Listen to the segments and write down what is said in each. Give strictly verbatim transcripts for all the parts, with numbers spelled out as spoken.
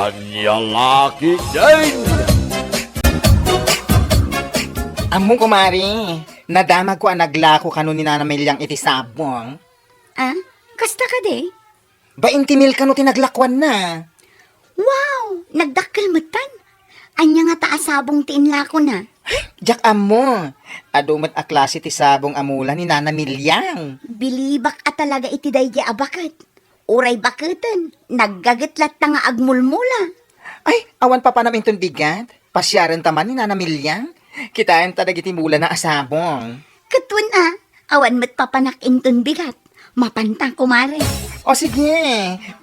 Ania la ketdin? Ammom, kumare, nadamagko a naglako kano ni Nana Meliang iti sabong. Ah? Kasta kadi? Bainti mil kano ti naglakuanna. Wow! Nagdakkel metten. Ania ngata a sabong ti inlakona? Diak ammo. Adu met a klase ti sabong a mula ni Nana Meliang. Bilibak a talaga iti daydiay a baket. Uray baketen, naggaget latta nga agmulmula. Ay, awan papanam inton bigat? Pasiarenta man ni Nana Meliang. Kitaenta dagiti mulana a sabong. Ket wen a, awan met papanak inton bigat. Mapanta, kumare. O sige,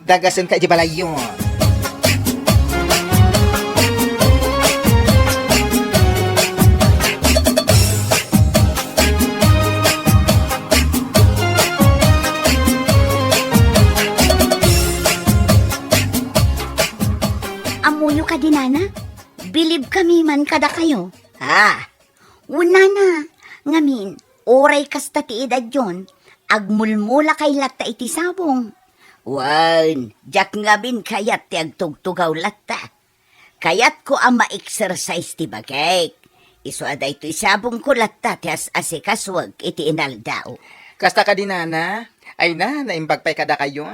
dagasenka iti balayyo. Ammoyo kadi, Nana? Bilibkami man kadakayo. Ah, wen, Nana, ngamin, uray kasta ti edadyon, agmulmulakay latta iti sabong. Wen, diak ngamin kayat ti agtugtugaw latta. Kayatko a ma-exercise ti bagik. Isu a daytoy sabongko latta ti as-asikasuek iti inaldaw. Kasta kadi, Nana? Ay na, naimbag pay kadakayo.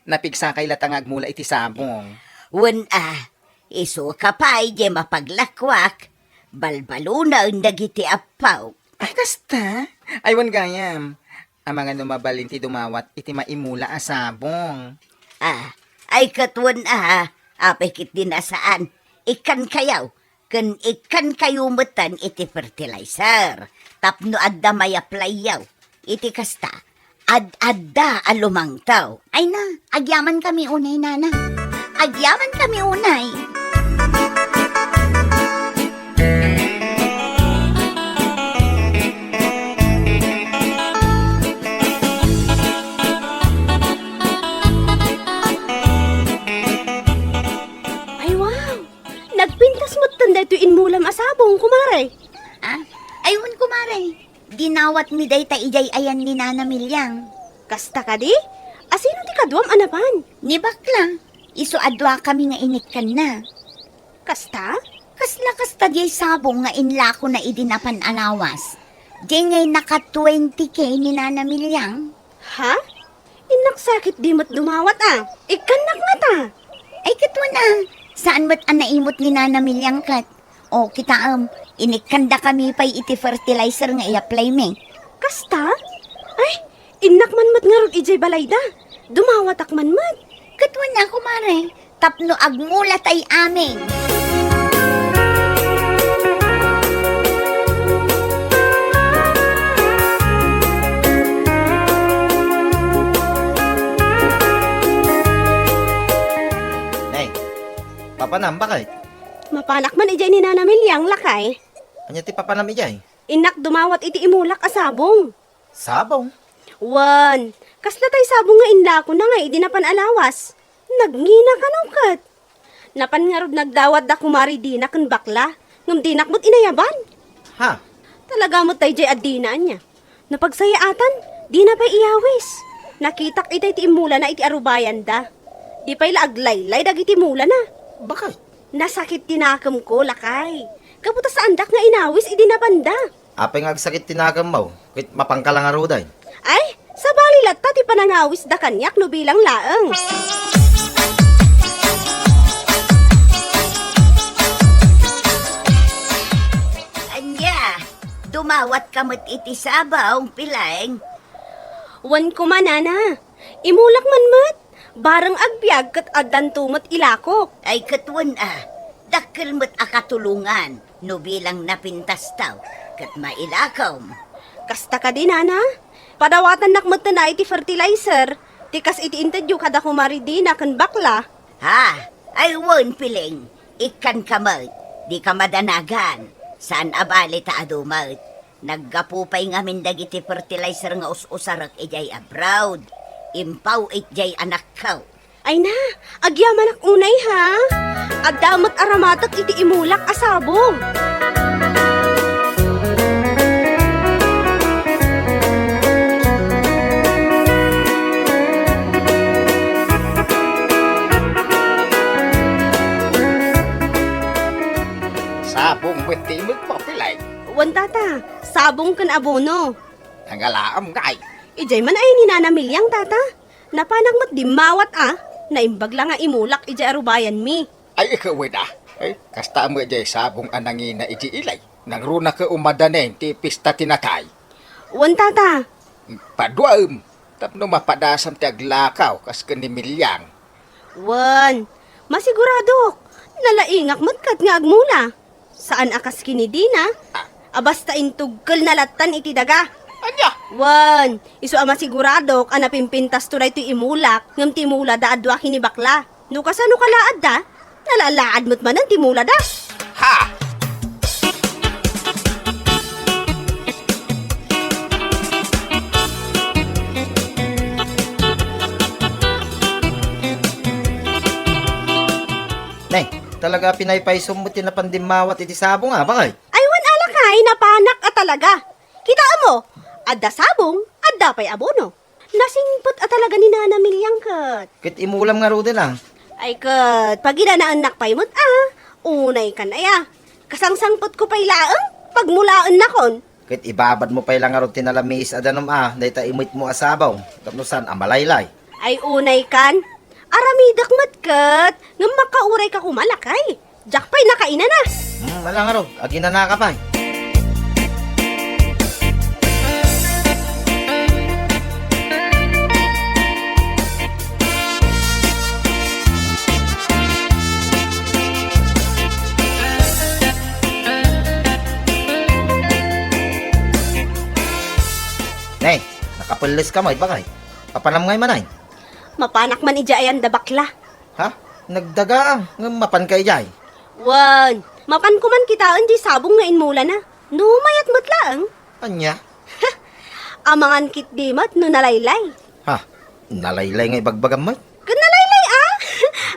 Napigsakay latta nga agmula iti sabong. Wen a, isuka pay diay mapaglakuak, balbalunen dagiti appaw. Ay, kasta? Ay, wen gayam. Amangan no mabalin ti dumawat iti maimula a sabong. Ah, ay ket wen a, apay ketdin a saan. Ikkankayo, ken ikkankayo metten iti fertilizer tapno adda mayaplayyo. Iti kasta, ad-adda a lumangtaw. Ay na, agyamankami unay, Nana. Agyamankami unay. Ay, wow! Nagpintas metten daytoy inmulam a sabong, kumare. Ah? Ay, wen, kumare. Dinawatmi dayta idiay ayan ni Nana Meliang. Kasta kadi? Asino ti kaduam a napan? Ni Bakla. Isu a duakami nga inikkanna. Kasta? Kasla kasta diay sabong nga inlakona idi napan a lawas. Diay ngay naka twenty K ni Nana Meliang. Ha? Innak sakit di met dumawat a. Ikkannak ngata. Ay, ket wen a. Saan met a naimot ni Nana Meliang ket. O, kitaem, inikkandakami pay iti fertilizer nga i-apply mi. Kasta? Ay, innak man met ngarud idiay balayda. Dumawatak man met. Ket wen a, kumare, tapno agmulatay amin. Nay, papanam, bakit? Mapanak man idiay ni Nana Meliang, lakay. Ania ti papanam idiay? Innak dumawat iti imulak a sabong. Sabong? Wen, kasla tay sabong nga inlakona nga idi napan a lawas. Nagngina kano ket. Napan ngarud nagdawat da kumare Dina ken Bakla, ngem dinak met inayaban. Ha? Talaga met daydiay a Dina ania. Napagsayaatan, dina pay iyawis. Nakitak itay ti immulana iti arubayanda. Di pay la aglaylay dagiti mulana. Bakit? Nasakit ti nakemko, lakay. Gapu ta saandak nga inawis idi napanda. Apay nga agsakit ti nakemmo, ket mapanka la ngaruden? Ay, sabali latta ti panangawisda kaniak no bilang laeng. Ania, dumawatka met iti sabong, Pileng? Wen koma, Nana. Imulak man met. Bareng agbiag ket addanto met ilako. Ay, ket wen a, dakkel met a katulongan no bilang napintastaw ket mailakom. Kasta kadi, Nana? Padawatannak metten a iti fertilizer, ti kas iti intedyo kada kumare Dina ken Bakla. Ha? Ay wen, Pileng, ikkanka met, dika madanagan. Saan a bale ta adu met. Naggapu pay ngamin dagiti fertilizer nga us-usarek idiay abroad. Impaw itdiay anakko. Ay na, agyamanak unay, ha? Adda met aramatek iti imulak a sabong. Wen ti imulmo, Piling? Wen, tata, sabong ken abono. Nangalaam ngay? Idiay man aya ni Nana Miliang, tata. Napanak met dimmawat a, naimbag la nga imulak idiay arubayanmi. Ay, ikaw, wen a. Ay, kasta met diay sabong a nangina idiay ilay. Nangruna ket umadanen ti pista ti natay. Wen, tata. Paduaem, tapno mapadasam ti aglakaw kas ken ni Miliang. Wen, masiguradok. Nalaingak met ket nga agmula. Saan a kas ken ni Dina, a basta intugkelna lattan iti daga. Ania? Wen, isu a masiguradok a napimpintasto daytoy imulak, ngem ti mulada a dua ken ni bakla. No kasano kalaadda, nalalaad met manen ti mulada. Ha! Ne, talaga pinaypaysom met ti napan dimmawat iti sabong, a, bakay? Ay, wen a lakay, napanak a talaga. Kitaem mo, adda sabong, adda pay abono. Nasingpet a talaga ni Nana Miliang ket. Ket imulam ngaruden a. Ay ket, paginanaennak pay met a. Unay kan aya. Kasangsangpetko pay laeng, pagmulaennakon. Ket ibabadmo pay la ngarud ti nalamiis a danum a, dayta imuytmo a sabong, tapno saan a malaylay. Ay unay kan, aramidek met ket, ngem makaurayka koma lakay. Diak pay nakainana. Hmm, ala ngarud, aginanaka pay. Ne, nakapelles ka met, bakay? Papanam ngay man ay? Mapanak man idiay ayan da bakla. Ha? Nagdaga a, ngem mapan ka idiay? Wen, mapan koman kitaen diay sabong nga inmulana. No mayat met laeng. Ania? Amangan ketdi met no nalaylay. Ha? Nalaylay nga ibagbagam met? Ket nalaylay a!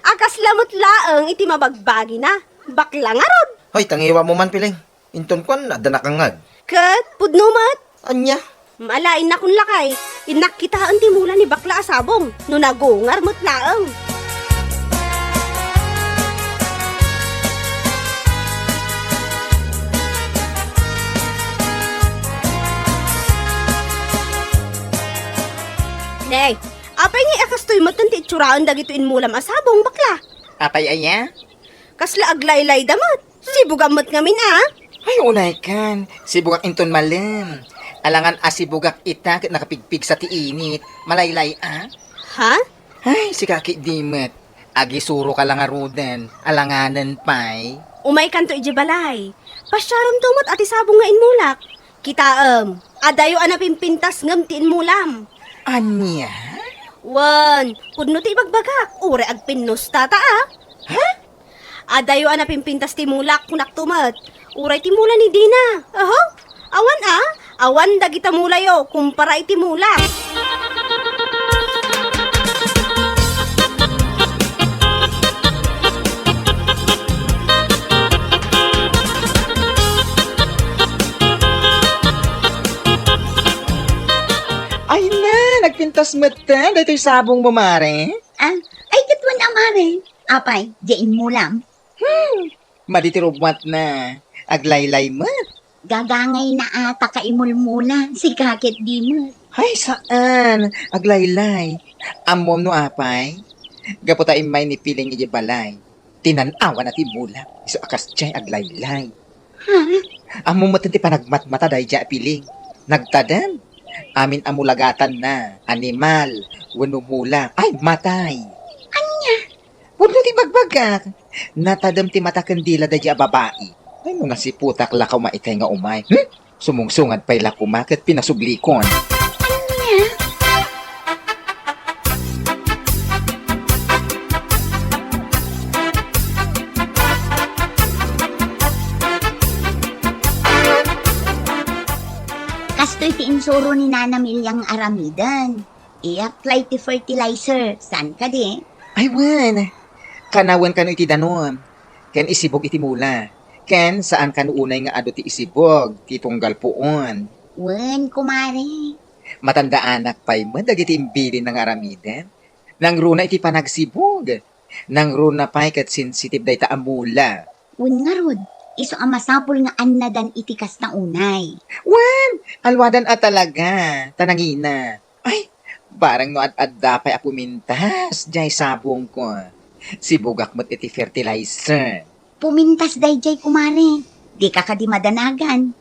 A kasla met laeng iti mabagbagina. Bakla ngarud. Hoy, tangiwam man, Piling. Inton kuan, adda nakangngeg. Ket pudno met. Ania? Malainnak lakay. Innak kitaen ti mula ni bakla a sabong. No nagungar met laeng. Ne, apay ngay a kastoy met ti itsuraen dagitoy inmulam a sabong, bakla? Apay aya? Kasla aglaylayda met. Sibugam met ngamin a. Ay, unay kan. Sibugak inton malem. Alangan a sibugak ita ket nakapigpigsa ti init. Malaylay a. Ha? Ay, sika ketdi met. Agisuro ka la ngaruden. Alanganen pay. Umay kanto idiay balay. Pasiaremto met a ti sabong nga inmulak. Kitaem, adayo a napimpintas ngem ti inmulam. Ania? Wen, pudno ti ibagbagak, uray agpinnusta ta a. Ha? Adayo a napimpintas ti mulak, kunakto met. Uray ti mula ni Dina. Aho? Awan a? Awan dagita mulayo, kumpara iti mulak. Ay na, nagpintas met ta, daytoy sabongmo, mare? Ah, ay, ket wen a, mare. Apay, diay inmulam? Hmm, madi ti rubbuatna. Aglaylay met. Gagangayna a ta kaimulmula, sika ketdi met. Ay, saan. Aglaylay. Ammom no apay? Gapu ta immay ni Piling idiay balay, tinan-awanna ti mula. Isu a kasdiay aglaylay. Ha? Ammom met ti panagmatmata daydiay a Piling. Nagtadem. Amin a mulagatanna, animal, wenno mula. Ay, matay. Ania? Pudno ti bagbagak. Natadem ti mata ken dila daydiay a babai. Ay, no nasiputak la koma ikay nga umay. Hmm? Sumungsungad pay la koma ket pinasublikon. Ania? Kastoy ti insuro ni Nana Milyang aramiden. I-apply ti fertilizer. Saan kadi? Ay, wen. Kanawen kano iti danum. Ken isibog iti mula. Ken saan kano unay nga adu ti isibog, ti tunggal puon. Wen, kumare. Matandaanak pay met dagiti imbilinna nga aramiden. Nangruna iti panagsibog. Nangruna pay ket sensitive dayta a mula. Wen ngarud, Isu a masapul nga annadan iti kasta unay. Wen, alwadan a talaga, ta nangina. Ay, barang no ad-adda pay a pumintas, jay sabongko. Sibugak met iti fertilizer. Pumintas dayjay, kumare. Dika kadi madanagan.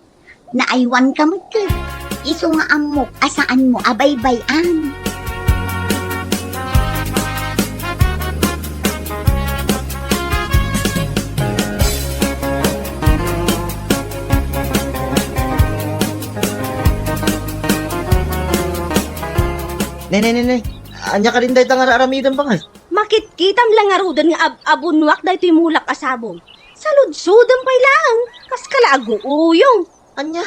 Naaywanka met ket. Isu nga ammok a saanmo a baybay-an. Ne, ne, ne, ne. Ania kadin dayta nga ar-aramidem, bakay? Makitkitam la ngaruden nga ab-, abunuak daytoy mulak a sabong. Saludsodem pay laeng, kas kala aguuyong. Ania?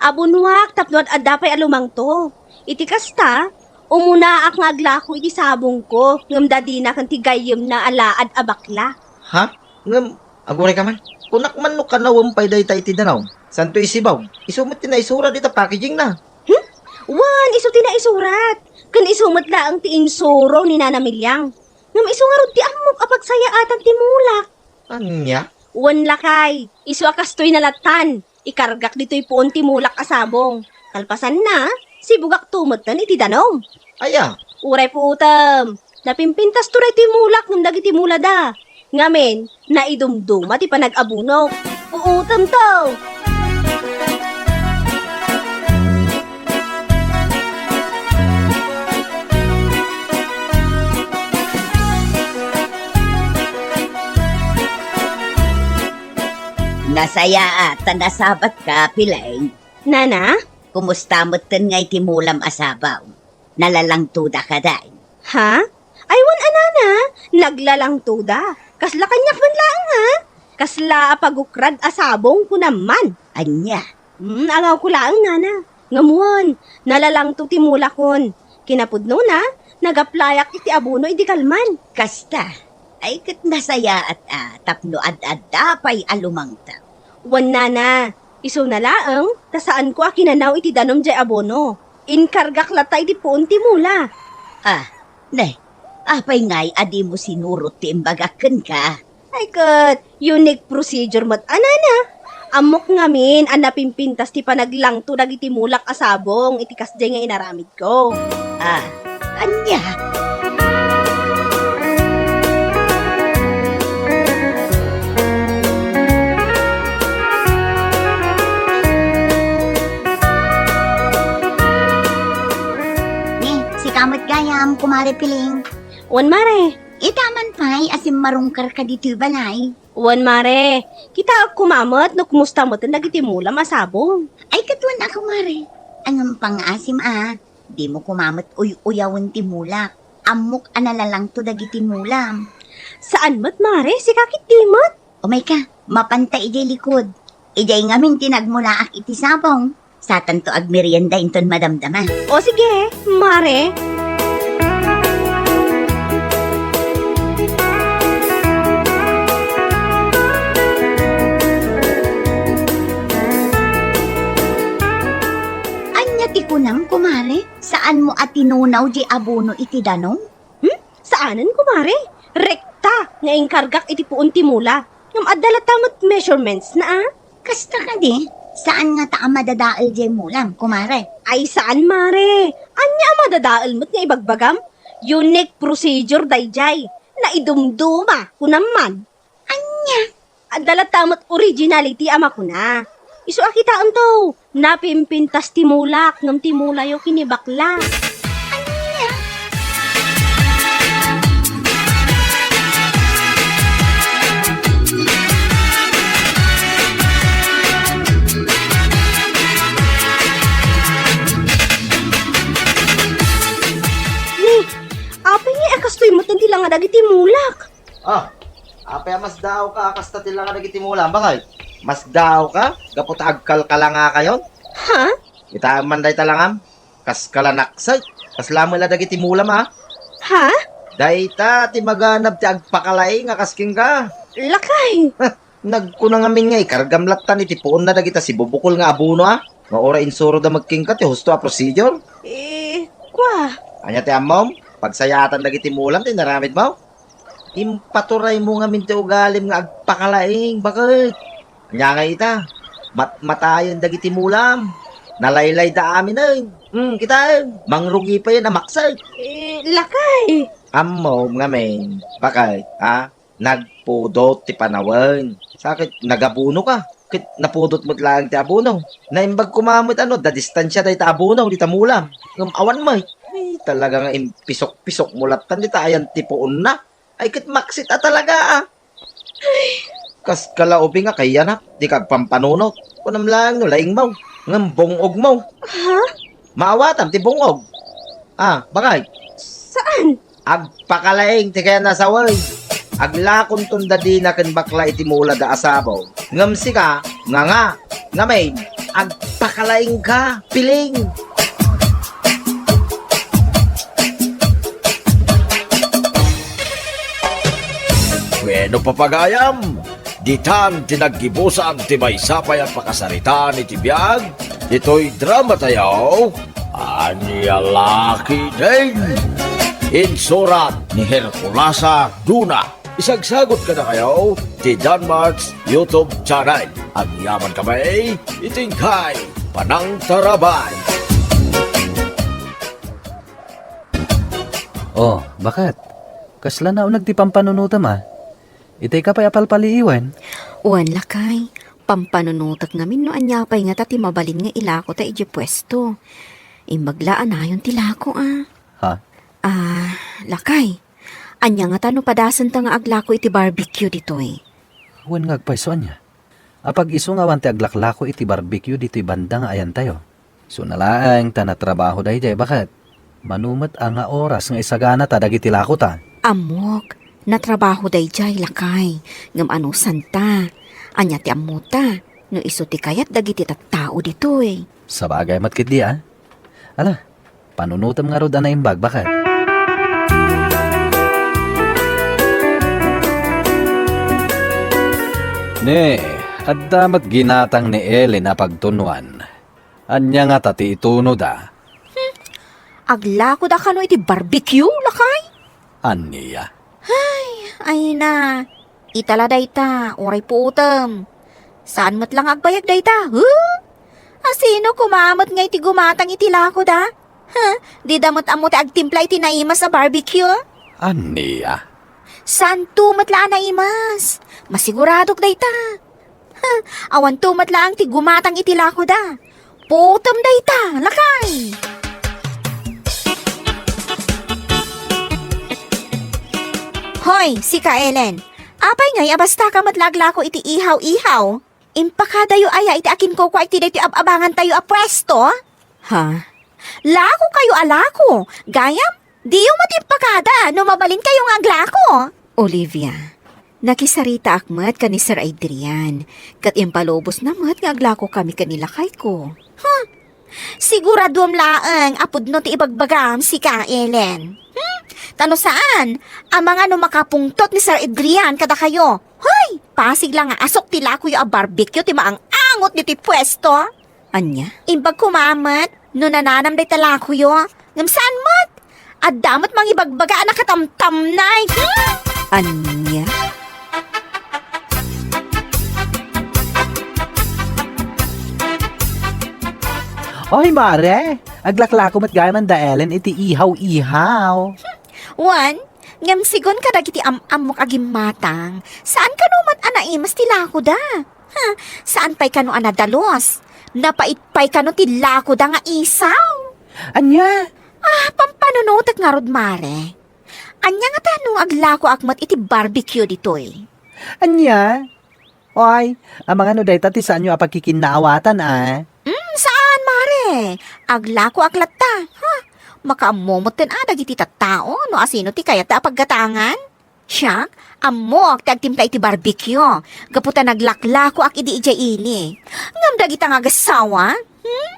Abunuak tapno ad-adda pay a lumangto. Iti kasta, umunaak nga aglako iti sabongko, ngem dadina ken ti gayyemna a laad a bakla. Ha? Ngem, aguray ka man. Kunak man no kanawem pay dayta iti danum. Santo isibaw. Isu met ti naisurat ita packaging na. Hmm? Wen, isu ti naisurat. Ken isu met laeng ti insuro ni Nana Miliang. Ngem isu ngarud ti ammok a pagsayaatan ti mulak. Ania? Wen lakay, isu a kastoy na lattan. Ikargak ditoy puon ti mulak a sabong. Kalpasanna, sibugakto metten iti danum. Aya? Uray puotem. Napimpintasto daytoy mulak ngem dagiti mulada. Ngamin, naidumduma ti panag-abunok. Puotemto! Nasayaat ta nasabatka, Pileng. Nana? Kumusta metten ngay ti mulam a sabong? Nalalangtoda kadi? Ha? Ay, wen a, Nana, naglalangtoda. Kasla kaniak man laeng, ha? Kasla a pagukrad a sabong, kunam man. Ania? Hmm, angawko laeng, Nana. Ngem wen, nalalangto ti mulakon. Kinapudnona, nagaplayak iti abono idi kalman. Kasta? Ay, ket nasayaat a tapno ad-adda pay a lumangto. Wen, Nana, isuna laeng ta saanko a kinanaw iti danum jay abono. Inkargak latta iti puon ti mula. Ah, ne, apay ngay a dimo sinurot ti imbagak kenka? Ay ket, unique procedure met a, Nana. Ammok ngamin a napimpintas ti panaglangto dagiti mulak a sabong iti kasdiay nga inaramidko. Ah, ania? Ni, sika met gayam, Kumare Piling. Wen, Mare. Ita man pay a simmarungkarka ditoy balay. Wen, Mare. Kitaek koma met no kumusta met dagiti mulam a sabong. Ay, ket wen a, Kumare. Ngem pangngaasim a, dimo koma met uy-uyawen ti mulak. Ammok a nalalangto dagiti mulam. Saan met, Mare? Sika ket di met. Umayka, mapanta idiay likod. Idiay ngamin ti nagmulaak iti sabong. Satanto agmerienda inton madamdama. O sige, Mare. Ania ti kunam, Kumare? Saanmo a tinunaw di abono iti danum? Hmm? Saanen, Kumare. Rekta nga inkargak iti puon ti mula. Ngem adda latta met measurementsna, a? Kasta kadi, saan ngata a madadael jay mulam, Kumare? Ay, saan, Mare. Ania a madadael met nga ibagbagam? Unique procedure dayjay. Naidumduma, kunam man. Ania? Adda latta met originality a makuna. Isu a kitaemto, napimpintas ti mulak ngem ti mulayo ken ni bakla. Ania? Ni, apay nga a kastoy met ti langa dagiti mulak? Ah, apay a masdaawka a kasta ti langa dagiti mulam, bakay? Masdaawka gapu ta agkalkalangakayon? Ha? Kitaem man dayta langam. Kas kalanaksay. Kasla met la dagiti mulam, a? Ha? Dayta ti maganab ti agpakalaing a kas kenka. Lakay! Heh, nagkuna ngamin nga ikargam lattan iti puonna dagita sibubukol nga abono, a? Nga uray insuroda met kenka ti husto a procedure? Eh, kua. Ania ti ammom? Pagsayaatan dagiti mulam ti inaramidmo? Impaturaymo ngamin ti ugalim nga agpakalaing, baket. Nia ngay ita, matmatayen dagiti mulam. Nalaylayda aminen. Hmm, kitaem, mangrugi payen a maksek. Eh, lakay. Ammom ngamin, bakit, ha? Nagpudot ti panawen. Sa ket nagabuno ka. Ket napudot met laeng ti abono. Naimbag koma met ano, da distansia dayta abono, dita mulam. Ngem awan met. Ay, talaga nga impisok-pisok mo lattan dita ayan ti puonna. Ay, ket maksit a talaga, ah. Kas kalaubing nga kayana, di ka agpampanunot. Kunam laeng no laingmo, ngem bung-ogmo. Ha? Maawatam ti bung-og. Ah, bakay? Saan? Agpakalaing ti kayana sawen. Aglakonton da dina ken bakla iti mula da asabo. Ngem sika, nga nga, ngamin, agpakalaing ka, piling. Bueno, papagayam, ditan ti naggibusan ti maysa pay a pakasaritaan iti biag, ditoy drama tayo, Ania Laki Ding. Insurat ni Herculasa Duna. Isagsagot kadakayo ti Danmark's YouTube channel. Agyaman kami iti inkay panangtarabay. Oh, baket? Kasla nauneg ti pampanunotem, a? Itay ka pay a palpaliiwen? Wen, lakay. Pampanunotek ngamin no ania pay ngata ti mabalin nga ilako ta idiay puesto. Imbag la a nayon ti lako, a. Ha? Ah, lakay. Ania ngata no padasenta nga aglako iti barbecue ditoy? Wen nga agpayso, ania? Apag isu nga awan ti aglaklako iti barbecue ditoy banda nga ayantayo. Isuna laeng ta natrabaho daydiay, baket? Mano met a nga oras nga isaganata dagiti lakota? Ammok, natrabaho daydiay, lakay. Ngem anusanta? Ania ti ammota? No isu ti kayat dagiti tattao ditoy. Sabagay met ketdi, a? Ala, panunotem ngarud a naimbag, baket? Ne, adda met ginatang ni Ellen a pagtunuan. Ania ngata ti itunoda? Hmm. Aglakoda kano iti barbecue, lakay? Ania? Ay, ayna. Ita la dayta, uray puotem. Saan met la nga agbayag dayta, huh? Asino koma met nga iti gumatang iti lakoda? Huh? Dida met ammo ti agtimpla iti naimas a barbecue? Ania? Saanto met la a naimas. Masiguradok dayta. Huh? Awanto met laeng ti gumatang iti lakoda. Puotem dayta, lakay! Hoy, sika, Ellen. Apay ngay a basta ka met la aglako iti ihaw-ihaw? Impakadayo aya iti akinkukua iti daytoy ab-abangantayo a puesto? Ha? Lako kayo a lako. Gayam, diyo met impakada no mabalinkayo nga aglako. Olivia, nakisaritaak met ken ni Sir Adrian, ket impalubosna met nga aglako kami ken ni lakayko. Huh! Siguraduam laeng a pudno ti ibagbagam, sika, Ellen. Hmm? Ta no saan, amangan no makapungtot ni Sir Adrian kadakayo. Hoy! Pasig la nga asok ti lakoyo a barbecue ti maang-angot ditoy puesto. Ania? Imbag koma met no nananam dayta lakoyo. Ngem saan met? Adda met mangibagbaga a nakatamtamnay. Hmm? Ania? Oy, mare, aglaklako met gayam da Ellen iti ihaw-ihaw. Wen, ngem sigun kadagiti am-ammok a gimmatang, saan kano met a naimas ti lakoda. Ha, saan pay kano a nadalus. Napait pay kano ti lakoda nga isaw. Ania? Ah, pampanunotek ngarud, mare. Ania ngata no aglakoak met iti barbecue ditoy? Ania? Oy, amangan no dayta ti saanyo a pagkikinnaawatan, a? Mm, saan, mare. Aglakoak latta. Ha? Makaammo metten a dagiti tattao no asino ti kayatda a paggatangan? Siak, ammok ti agtimpla iti barbecue. Gapu ta naglaklakoak idi idiay ili. Ngem dagita nga agassawa? Hmm?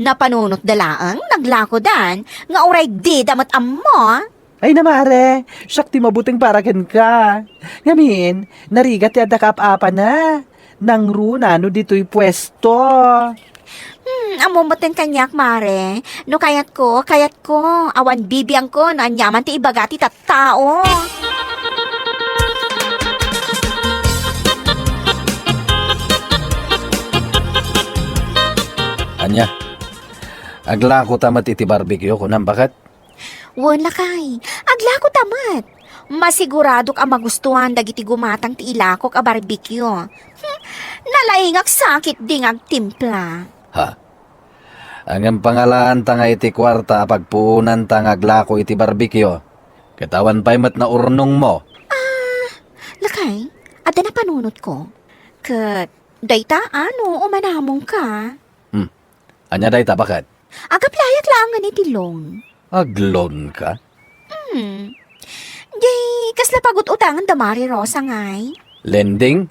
Napanunotda laeng, naglakodan, nga uray dida met ammo. Ay na, mare, siak ti mabuteng para kenka. Ngamin, narigat ti adda kaap-apana. Nangruna no ditoy puesto. Hmm, ammo metten kaniak, mare. No kayatko, kayatko. Awan bibiangko no aniaman ti ibaga ti tattao. Nya, aglako ta met iti barbecue, kunam, baket? Wen, lakay, aglako ta met. Masiguradok a magustuhan dagiti gumatang ti ilakok a barbecue. Hmm, nalaingak sakit di nga agtimpla. Ha? Ngem pangalaanta nga iti kuarta a pagpuonanta nga aglako iti barbecue, ket awan pay met naurnongmo. Ah, lakay, adda napanunotko. Ket dayta, ano, umanamongka? Hmm. Ania dayta, baket? Agapplayak laengen iti loan. Agloanka? Hmm. Jay, kasla pagut-utangan da Mari Rosa ngay? Lending?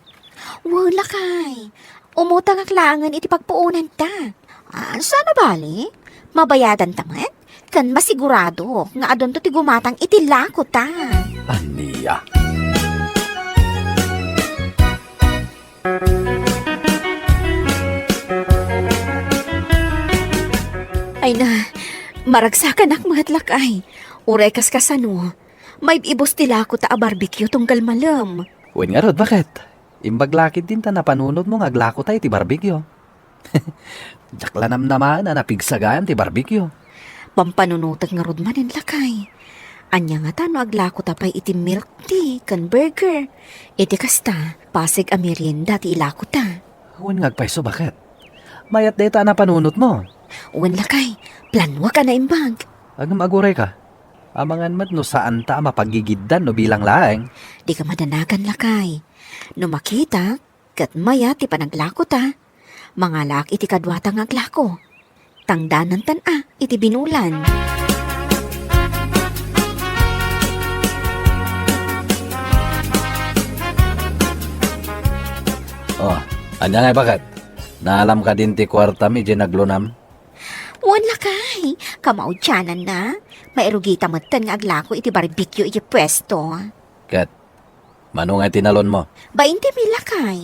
Wen, lakay. Umutangak laengen iti pagpuonanta. Ah, saan a bali? Mabayadanta met? Ken masiguradok nga adunto ti gumatang iti lakota. Ania? Ay na, maragsakanak met, lakay. Uray kaskasano, maib-ibus ti lakota a barbecue tunggal malem. Wen ngarud, baket? Imbag la ketdin ta napanunotmo nga aglakota iti barbecue. Diak la namnamaen a napigsagaan ti barbecue. Pampanunotek ngarud manen, lakay. Ania ngata no aglakota pay iti milk tea ken burger? Iti kasta, pasig a merienda ti ilakota. Wen nga agpayso, baket? Mayat dayta a napanunotmo. Wen, lakay, planuak a naimbag. Ngem agurayka. Amangan met no saanta a mapagigiddan no bilang laeng. Dika madanagan, lakay. No makitak, ket mayat ti panaglakota, mangalaak iti kaduata nga aglako. Tangdanantan a iti binulan. Oh, ania ngay, baket? Naalam kadin ti kuartam idiay naglonam? Wen, lakay, kamaudiananna. Mairugita metten nga aglako iti barbecue iti puesto. Ket mano ngay ti nalonmo? Bainte mil, lakay.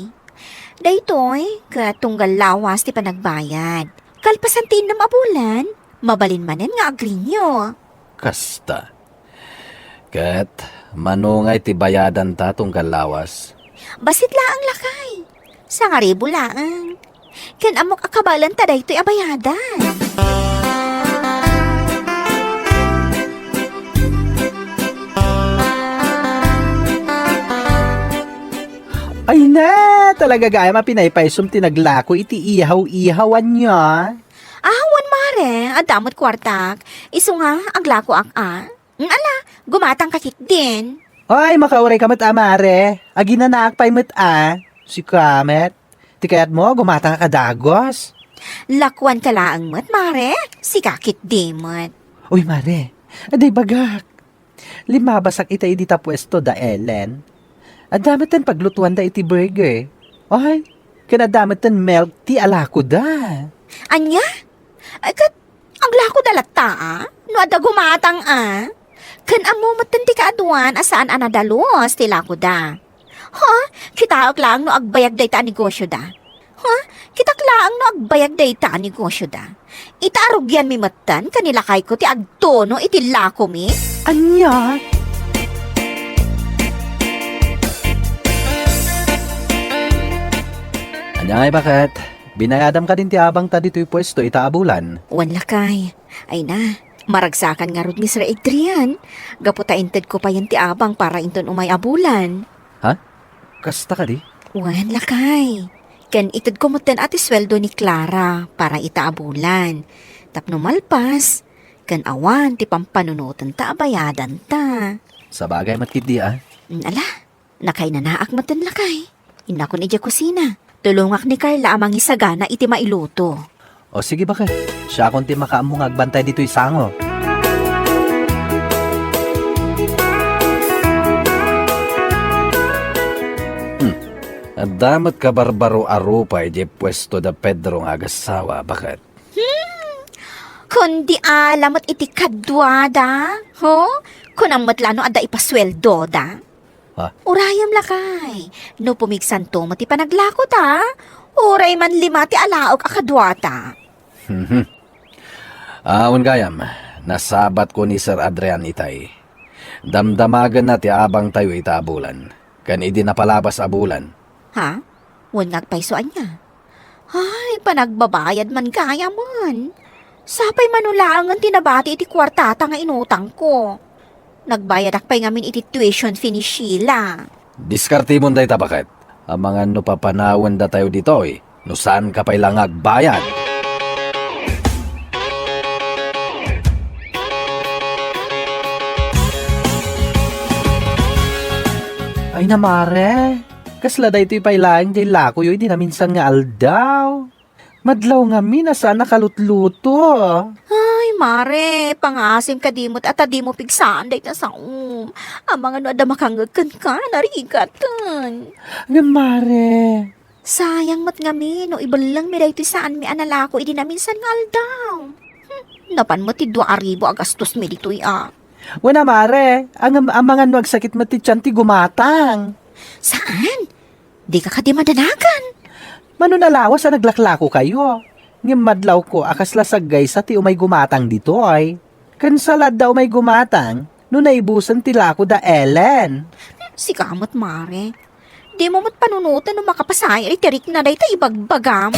Daytoy, ket tunggal lawas ti panagbayad. Kalpasan ti innem a bulan, mabalin manen nga agrenew. Kasta. Ket mano ngay ti bayadanta tunggal lawas? Bassit laeng, lakay. Sangaribu laeng. Ken ammok a kabaelanta daytoy a bayadan. Ay na, talaga gayam a pinaypaysom ti naglako iti ihaw-ihaw, ania? Ah, wen, mare, adda met kuartak. Isu nga, aglakoak a. Mm, ala, gumatangka ketdin. Ay, makaurayka met a, mare. Aginanaak pay met a. Sika met. Ti kayatmo, gumatangka dagus. Lakuanka laeng met, mare. Sika ketdi met. Uy, mare. Adda ibagak. Limmabasak ita idi ta puesto da Ellen. Adda metten paglutuanda iti burger. Ay, ken adda metten milk tea a lakoda. Ania? Ay, ket aglakoda latta a? No adda gumatang a? Ken ammo metten ti kaaduan a saan a nadalus ti lakoda. Ha? Kitaek laeng no agbayag dayta a negosyoda. Ha? Kitak laeng no agbayag dayta a negosyoda. Ita a rugianmi metten ken ni lakayko ti agtuno iti lakomi? Ania? Ania ngay, baket? Binayadam kadin ti abangta ditoy puesto ita a bulan? Wen, lakay. Ay na, maragsakan ngarud ni Sir Adrian. Gapu ta intedko payen ti abang para inton umay a bulan. Ha? Kasta kadi? Wen, lakay. Ken itedko metten a ti sueldo ni Clara para ita a bulan. Tapno malpas, ken awan ti pampanunotenta a bayadanta. Sabagay met ketdi a. Mm, ala, nakainanaak metten, lakay. Innakon idiay kusina. Tulongak ni Carla a mangisagana iti mailuto. O sige, baket. Siakon ti makaammo nga agbantay ditoy sango. Hmm. Adda met kabarbaro a rupa idiay puesto da Pedro nga agassawa, baket. Hmm. Kundi ala met iti kaduada, ho? Kunam met la no adda ipasueldoda. Ha? Urayem, lakay. No pumigsanto met ti panaglakota, uray man lima ti alaok a kaduata. Mhm. Awan gayam, nasabatko ni Sir Adrian itay. Damdamagenna ti abangtayo ita a bulan, ken idi napalabas a bulan. Ha? Wen nga agpayso ania? Ay, panagbabayad man gayamen. Sapay mano laengen ti nabati iti kuartata nga inutangko. Nagbayadak pay ngamin iti tuition fee ni Sheila. Diskartemon dayta, baket. Amangan no papanawendatayo ditoy, no saanka pay la nga agbayad. Ay na, mare. Kasla daytoy pay laeng ti lakoyo idi naminsan nga aldaw. Madlaw ngamin a saan a kalutluto. Ay, mare, pangaasim kadi met a ta dimo pigsaan dayta saom. Amangan no adda makangngeg kenka, narigaten. Ngem, mare. Sayang met ngamin no ibellengmi daytoy saanmi a nalako idi naminsan nga aldaw. Hmm, napan met ti dua a ribu a gastosmi ditoy a. Wen a, mare, ngem amangan no agsakit met ti tian ti gumatang. Saan? Dika kadi madanagan? Mano a lawas a naglaklakokayo. Ngem madlawko a kasla saggaysa ti umay gumatang ditoy. Ken sa la adda umay gumatang no naibusen ti lako da Ellen. Sika met, mare. Dimo met panunoten no makapasayaat iti rikna dayta ibagbagam.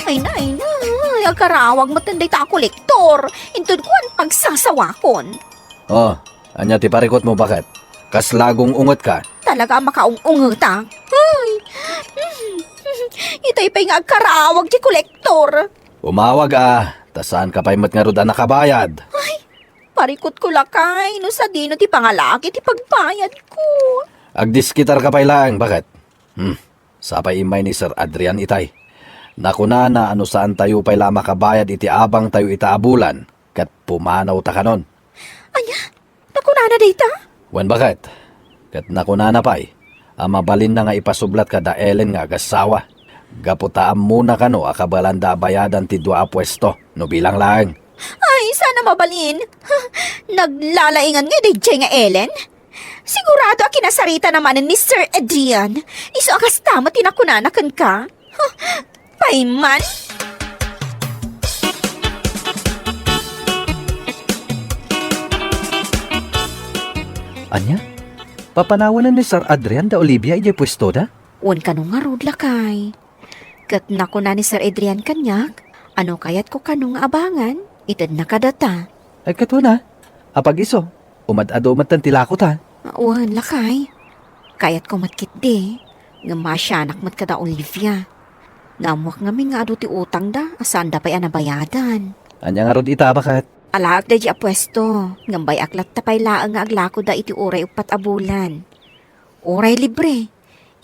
Ay na, ay na. Ay, agkarawag met dayta a kolektor. Inton kuan, pagsasawakon. Oh, ania ti parikutmo, baket? Kasla agung-ungetka? Talaga a makaung-ungetak. Ay. Itay pay nga agkarawag ti kolektor. Umawag a, ta saanka pay met ngarud a nakabayad. Ay, parikutko lakay, no sadino ti pangalaki ti pagbayadko. Agdiskitarka pay laeng, baket? Hmm, sapay immay ni Sir Adrian itay. Nakunana a no saantayo pay la a makabayad iti abangtayo ita a bulan, ket pumanawta kanon. Ania? Nakunana dayta? Wen, baket. Ket nakunana pay a mabalinna nga ipasublat kada Ellen nga agassawa, gapu ta ammona kano a kabalanda a bayadan ti dua a puesto no bilang laeng. Ay, saan a mabalin. Naglalaingan ngay daydiay nga Ellen? Sigurado a kinasaritana manen ni Sir Adrian. Isu a kasta met ti nakunana kenka. Huh, pay man? Ania? Papanawanen ni Sir Adrian da Olivia idiay puestoda? Wen kano ngarud, lakay. Ket nakuna ni Sir Adrian kaniak, a no kayatko kano nga abangan, itedna kadata. Ay, ket wen a, apag-isu, umad-adu metten ti lakota. Wen, lakay. Kayatko met ketdi, ngem maasianak met kada Olivia. Naammoak ngamin nga adu ti utangda a saanda pay a nabayadan. Ania ngarud ita, baket? Alaek daydi a puesto, ngem bay-ak latta pay laeng nga aglakoda iti uray uppat a bulan. Uray libre,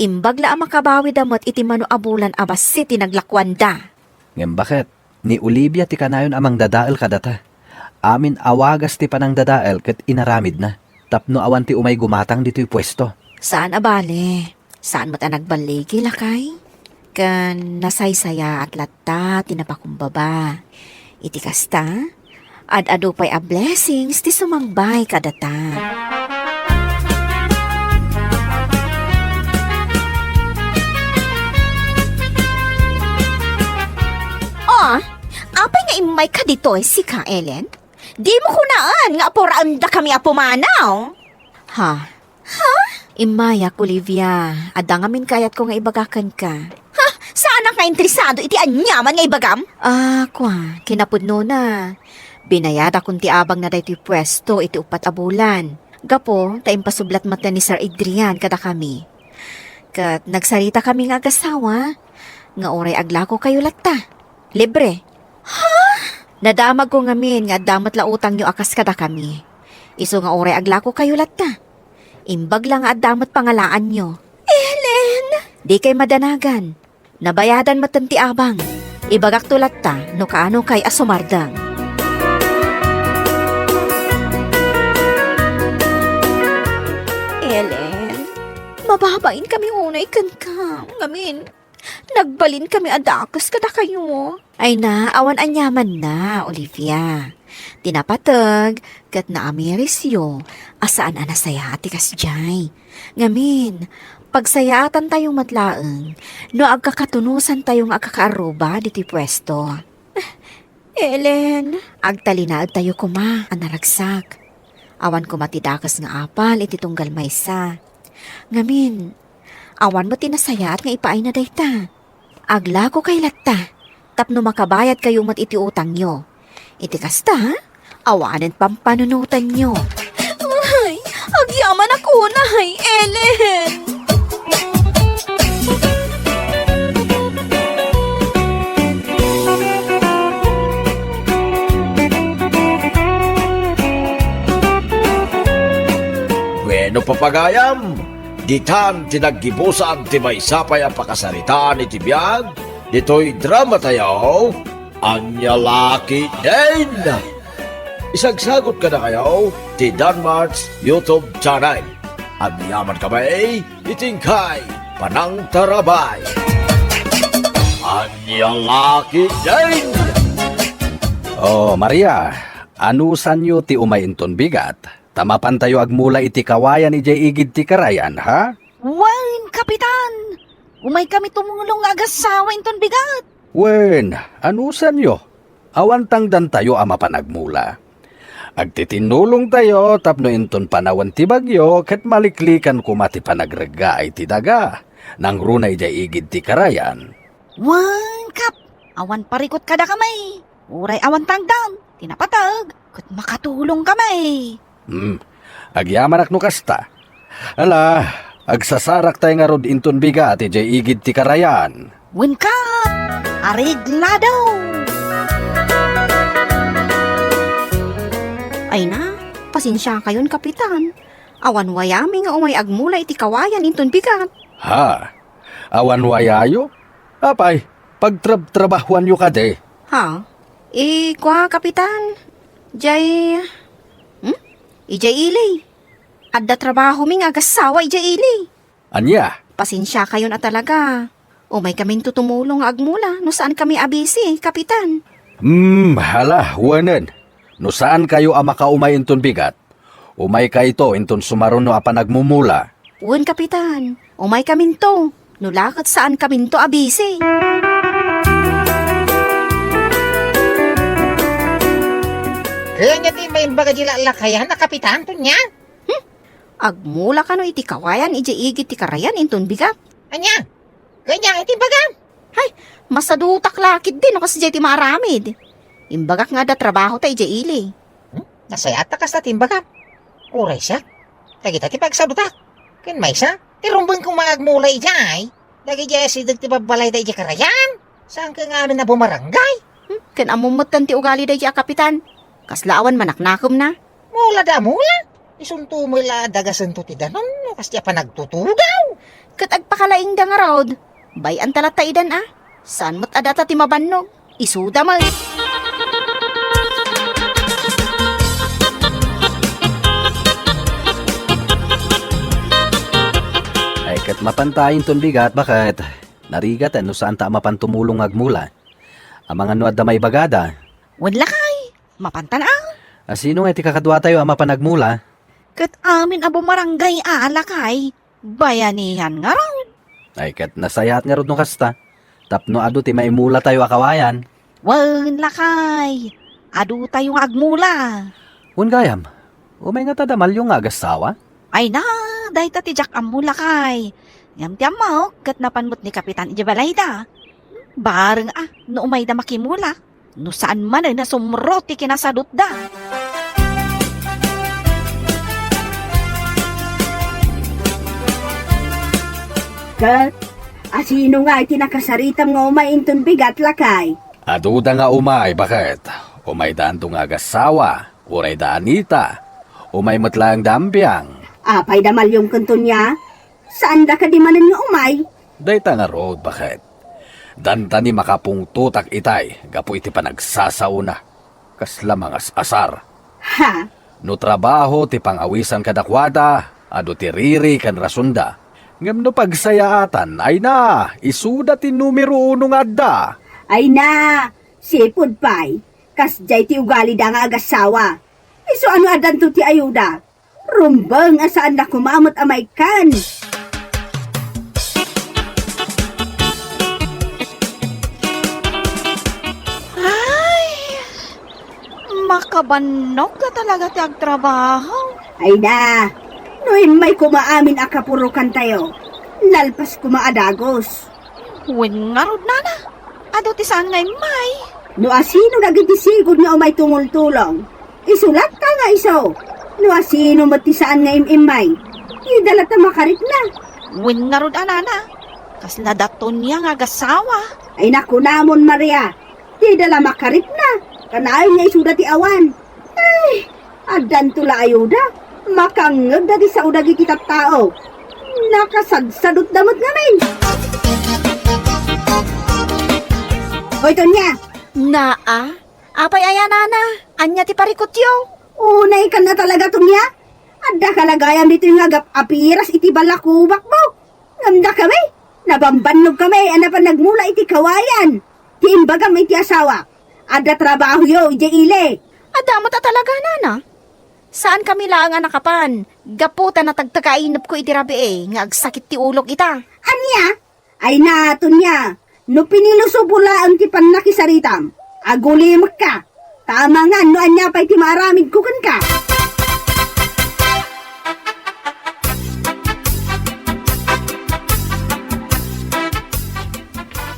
imbag la a makabawida met iti mano a bulan a bassit ti naglakuanda. Ngem baket, ni Olivia ti kanayon a mangdadael kadata. Amin a wagas ti panangdadael ket inaramidna, tapno awan ti umay gumatang ditoy puesto. Saan a bale, saan met a nagballigi, lakay? Ken nasaysayaat latta ti napakumbaba. Iti kasta, ad-adu pay a blessings ti sumangbay kadata. Oh, apay nga immayka ditoy, sika, Ellen? Dimo kunaan nga apuraendakami a pumanaw? Ha? Ha? Immayak, Olivia. Adda ngamin kayatko nga ibaga kenka. Ha? Saanak nga interesado iti aniaman nga ibagam? Ah, kua, kinapudnona. Binayadakon ti abangna daytoy puesto iti uppat a bulan. Gapu ta impasublat met ni Sir Adrian kadakami. Ket nagsaritakami nga agassawa nga uray aglakokayo latta, libre. Ha? Nadamagko ngamin nga adda met la utangyo a kas kadakami. Isu nga uray aglakokayo latta, imbag la nga adda met pangalaanyo. Ellen! Dikay madanagan. Nabayadan metten ti abang. Ibagakto latta no kaanokay a sumardeng. Ellen, mababainkami unay kenka. Ngamin, nagbalinkami a dakes kadakayo. Ay na, awan aniamanna, Olivia. Ti napateg ket naamirisyo a saan a nasayaat ti kasdiay. Ngamin, pagsayaatantayo met laeng no agkakatunosantayo nga agkakaarruba ditoy puesto. Ellen. Agtalinaedtayo koma a naragsak. Awan koma ti dakes nga apal iti tunggal maysa. Ngamin, awan met ti nasayaat nga ipaayna dayta. Aglako kay latta, tapno makabayadkayo met iti utangyo. Iti kasta, awanen pampanunotanyo. Ay, agyamanak unay, Ellen! Bueno, papagayam, ditan ti naggibusan ti maysa pay a pakasaritaan iti biag ditoy dramatayo, Ania La Ketdin! Isagsagut kadakayo ti Danmart's YouTube channel. Agyamankami iti inkay panangtarabay. Ania La Ketdin! Oh, Maria, anusanyo ti umay inton bigat? Ta mapantayo agmula iti kawayan idiay igid ti karayan, ha? Wen, Kapitan! Umaykami tumulong nga agassawa inton bigat. Wen, anusanyo? Awan tangdantayo a mapan agmula. Agtitinnulongtayo tapno inton panawen ti bagyo ket maliklikan koma ti panagreggaay ti daga nangruna idiay igid ti karayan. Wen, Kap, awan parikut kadakami. Uray awan tangdan ti napateg ket makatulongkami. Hmm, agyamanak no kasta. Ala, agsasaraktay ngarud inton bigat idiay igid ti karayan. Wenka, areglado! Ay na, pasensiakayon, Kapitan. Awan wayami nga umay agmula iti kawayan inton bigat. Ha? Awan wayayo? Apay, pagtrabtrabahuanyo kadi? Ha? Eh, kua, Kapitan? Jay, hmm? Ijay ili. Adda trabahomi nga agassawa ijay ili. Ania? Pasensiakayon a talaga. Umaykaminto tumulong nga agmula no saankami a bisi, Kapitan. Hmm, hala, wenen. No saankayo a makaumay inton bigat, umaykayto inton sumaruno a panagmumula. Wen, Kapitan. Umaykaminto. No la ket saankaminto a bisi. Kayatyo ti maimbag a di lakayan a Kapitan, Tonia? Hmm? Agmula kano iti kawayan idiay igid ti karayan inton bigat? Ania? Kayatyo iti imbagam? Hay, masadutak la ketdi no kasdiay ti maaramid. Imbagak nga adda trabahota idiay ili. Hmm? Nasayaat ta kasta ti imbagam. Uray siak, dagita ti pagsadutak. Ken maysa, ti rumbeng koma nga agmula idiay. Dagidiay asideg ti babbalayda idiay karayan. Saanka nga amin a bumaranggay? Hmm? Ken ammom metten ti ugali daydiay a Kapitan. Kasla awan manaknakemna. Mula da mula. Isunto met la a dagasento ti danum no kasdiay a panagtutugaw. Ket agpakalaingda ngarud. Bay-anta latta idan a. Saan met a data ti mabannog? Isuda met. Ay, ket mapanta inton bigat, baket? Narigat no saanta a mapan tumulong nga agmula. Amangan no adda maibagada. Wen lakay, mapantan a. A, sino nga iti kakaduatayo a mapan agmula? Ket amin a bumaranggay a lakay, bayanian ngarud. Ay, ket nasayaat ngarud no kasta, tapno adu ti maimulatayo a kawayan. Wen lakay, adutayo nga agmula. Wen gayam, umay ngata da Malyo nga agassawa? Ay na, dayta ti diak ammo lakay. Ngem ti ammok, ket napan met ni Kapitan idiay balayda. Bareng a, no umayda makimula. No saan manen a sumro ti kinasadutda. Ket, asino nga iti nakasaritam nga umay inton bigat, lakay? Aduda nga umay, baket? Umayda Anto nga agassawa, uray da Anita, umay met laeng da Ambiang. Apay da Malyong ken Tonia? Saanda kadi manen nga umay? Dayta ngarud, baket? Danta ni makapungtotak itay gapu iti panagsasaona. Kasla mangas-asar. Ha? No trabaho ti pangawisan kadakuada, adu ti riri ken rasonda. Ngem no pagsayaatan, ay na, isuda ti numero uno nga adda. Ay na, sipud pay, kasdiay ti ugalida nga agassawa. Isu a no addanto ti ayuda, rumbeng a saanda koma met a maikkan. Ay, Makabannogka talaga ti agtrabaho. Ay na, no immay koma amin a kapurokantayo, nalpas koma a dagus. Wen ngarud, nana, adu ti saan nga immay. No asino dagiti sigud nga umay tumultulong, isu latta nga isu. No asino met ti saan nga im-immay, ida latta makarikna. Wen ngarud a, nana, kasla da Tonia nga agasawa. Ay nakunamon, Maria, dida la makarikna. Kanayon nga isuda ti awan. Ay, addanto la ayuda. Makangngeg dagiti sao dagiti tattao. Nakasagsadutda met ngamin. Oy, Tonia! Naa? Apay aya, nana? Ania ti parikutyo? Unay kan a talaga, Tonia. Adda ka la gayam ditoy nga agap-apiras iti balakubakmo. Ngem dakami, nabambannog kami a napan nagmula iti kawayan. Ti imbagam iti asawak, adda trabahoyo idiay ili. Adda met a talaga, nana. Saan kami laeng a nakapan, gapu ta natagtagainepko iti rabii nga agsakit ti ulok ita. Ania? Ay na, Tonia, no pinilusopo laeng ti pannakisaritam, agulimekka. Ta amangan no ania pay ti maaramidko kenka.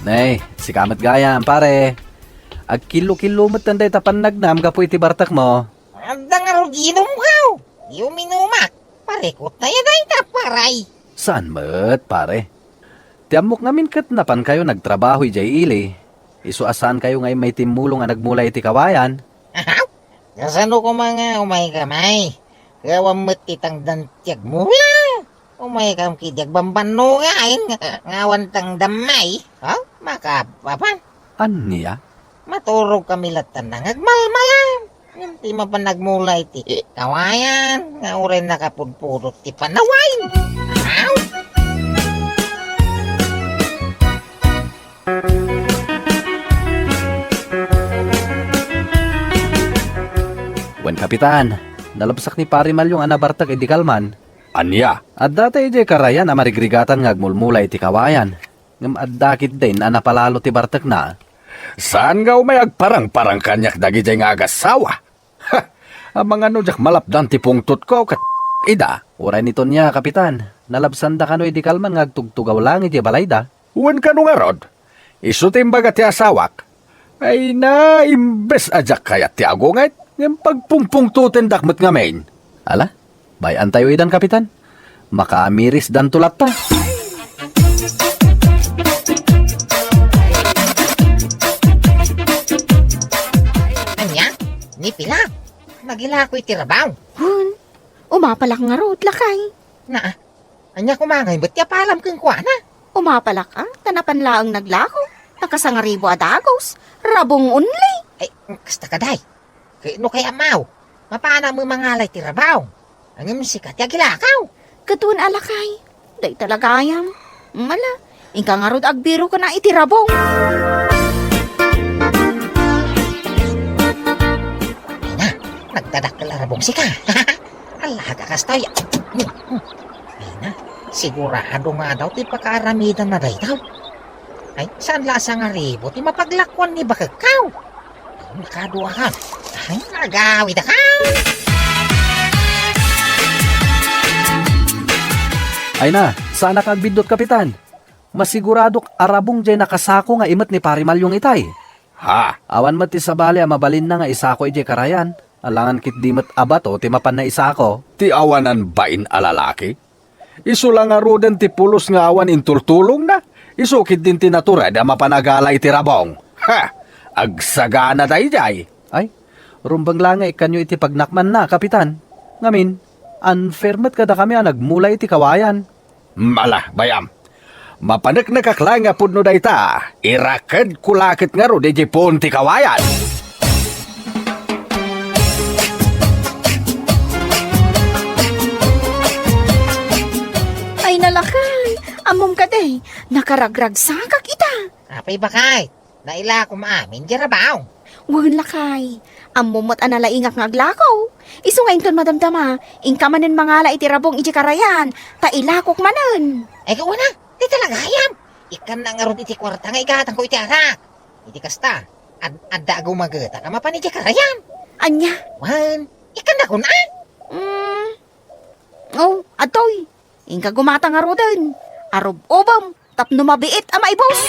Nay, sika met gayam, pare. Agkillo-killo metten dayta pannagnam gapu iti bartekmo. Adda ngarud inumkaw. Di uminumak. Parikut tayo dayta, paray. Saan met, pare? Ti ammok ngamin ket napankayo nagtrabaho idiay ili. Isu a saankayo nga immay timmulong a nagmula iti kawayan. Ahaw? Kasano koma nga umayka, may? Awan met ti tangdan ti agmula. Umaykam ketdi agbambanno nga ayan nga, nga awan tangdam, may. Ha? Makapapan. Ania? Maturog kami latta nga agmalmala. Ngem ti mapan nagmula iti kawayan nga uray nakapudpudot ti panaway. Aw! Wen, Kapitan, nalabsak ni Pari Malyong a nabartek idi kalman. Ania? Adda ta idiay karayan a marigrigatan nga agmulmula iti kawayan. Ngem adda ketdin a napalalo ti bartekna. Saan nga umay agparangparang kaniak dagidiay nga agasawa? Ha! Amangan no diak malapdan ti pungtotko ket ida. Uray ni Tonia, Kapitan, nalabsanda kano idi kalman nga agtugtugaw laeng idiay balayda. Wen kano ngarud, isu ti imbaga ti asawak. Ay na, imbes a diak kayat ti agunget, ngem pagpungpungtotendak met ngamin. Ala, bay-antayo idan, Kapitan. Makaamirisdanto latta. Ania? Ni pila? Nagilako iti rabaw? Hun, umapalak ngarud, lakay. Naa, ania koma ngay met ti apalam kenkuana? Umapalak a, ta napan laeng naglako. Nakasangaribu a dagus. Rabong only. Ay, kasta ka, day. Kay no kayat maw, mapanak met mangala iti rabaw. Ngem sika ti agilakaw. Ket wen a, lakay. Dayta la gayam. Mala, inka ngarud agbiro ken a iti rabong. Ay na, nagdadakkel a rabong sika. Alaga kastoy. Ay na, sigurado nga daw ti pakaaramidanna dayta. Ay, saan la a sangaribu ti mapaglakuan ni bakekkaw? Ay, makaduakan. Ay, agawidaka. Ay na, saanak agbiddut, Kapitan. Masiguradok a rabong diay nakasako nga imet ni Pari Malyong itay. Ha? Awan met ti sabali a mabalinna nga isako idiay karayan. Alangan ketdi met a bato ti mapanna isako. Ti awanan bain a lalaki? Isu la ngaruden ti pulos nga awan intultulongna, isu ketdin ti natured a mapan agala iti rabong. Ha! Agsagana daydiay! Ay, rumbeng la nga ikkanyo iti pagnakmanna, Kapitan. Ngamin, unfair met kadakami a nagmula iti kawayan. Mala, bayam. Mapaneknekak laeng nga pudno dayta, irakedko la ket ngarud iti puon ti kawayan. Ay, nalakay! Ammom kadi, nakaragragsakak ita. Apay, bakay? Nailako maamin di rabaw. Wen, lakay. Ammom met a nalaingak nga aglako. Isu nga inton madamdama, inka manen mangala iti rabong iti karayan, ta ilakok manen. Ay, gawana, di talaga ayam. Ikkanna ngarud iti kuarta nga igatangko iti arak. Iti kasta, ad-, adda agumagetak a mapan iti karayan. Ania? Wen, ikkan da kun, ah? Mm. Oh, adtoy. Inka gumata ngaruden. Arub-ubem tapno mabiit a maibus.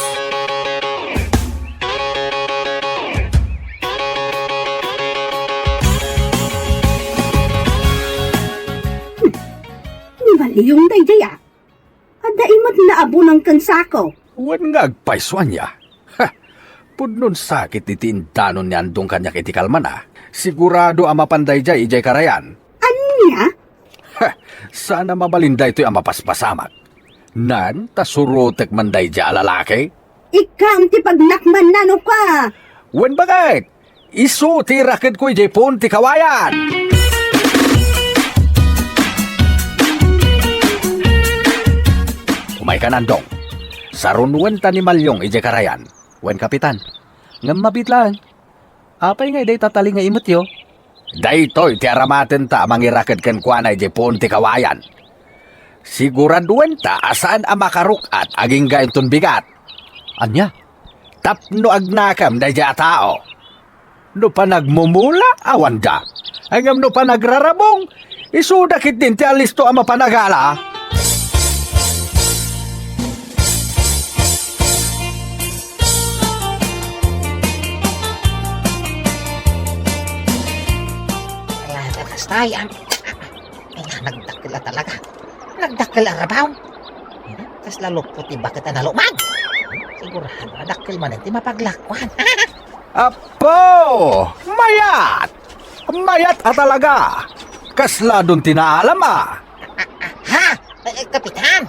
Ni Maliong daydiay, ah. Adda imet nga abunang ken sako. Wen nga agpayso, ania? Ha! Pudno a sakit iti indanon ni Andong kaniak iti kalmana. Sigurado a mapan daydiay idiay karayan. Ania? Ha! Saan a mabalin daytoy a mapaspasamak. Nan, ta surotek man daydiay a lalaki? Ikkam ti pagnakmanna no ka. Wen, baket? Isu ti irakedko idiay puon ti kawayan. Umaykan, Andong. Sarunuen ta ni Maliong idiay karayan. Wen, Kapitan. Ngem mabiit laeng. Apay nga idiay tatali nga imetyo? Daytoy ti aramatenta a mangiraked kenkuana idiay puon ti kawayan. Siguraduenta a saan a makaruk-at agingga inton bigat. Ania? Tapno agnakem daydiay a tao. No panagmumula, awanda. Ngem no panagrarabong, isuda ketdin ti alisto a mapanagala. Ala, kastay, am-, ay, nagdakkel a talaga. Nagdakkel a rabaw. Kasla lupot ti baket a nalumag. Sigurado a dakkel manen ti mapaglakuan. Apo! Mayat! Mayat a talaga! Kasla don ti naalam a. Ha? Eh, Kapitan?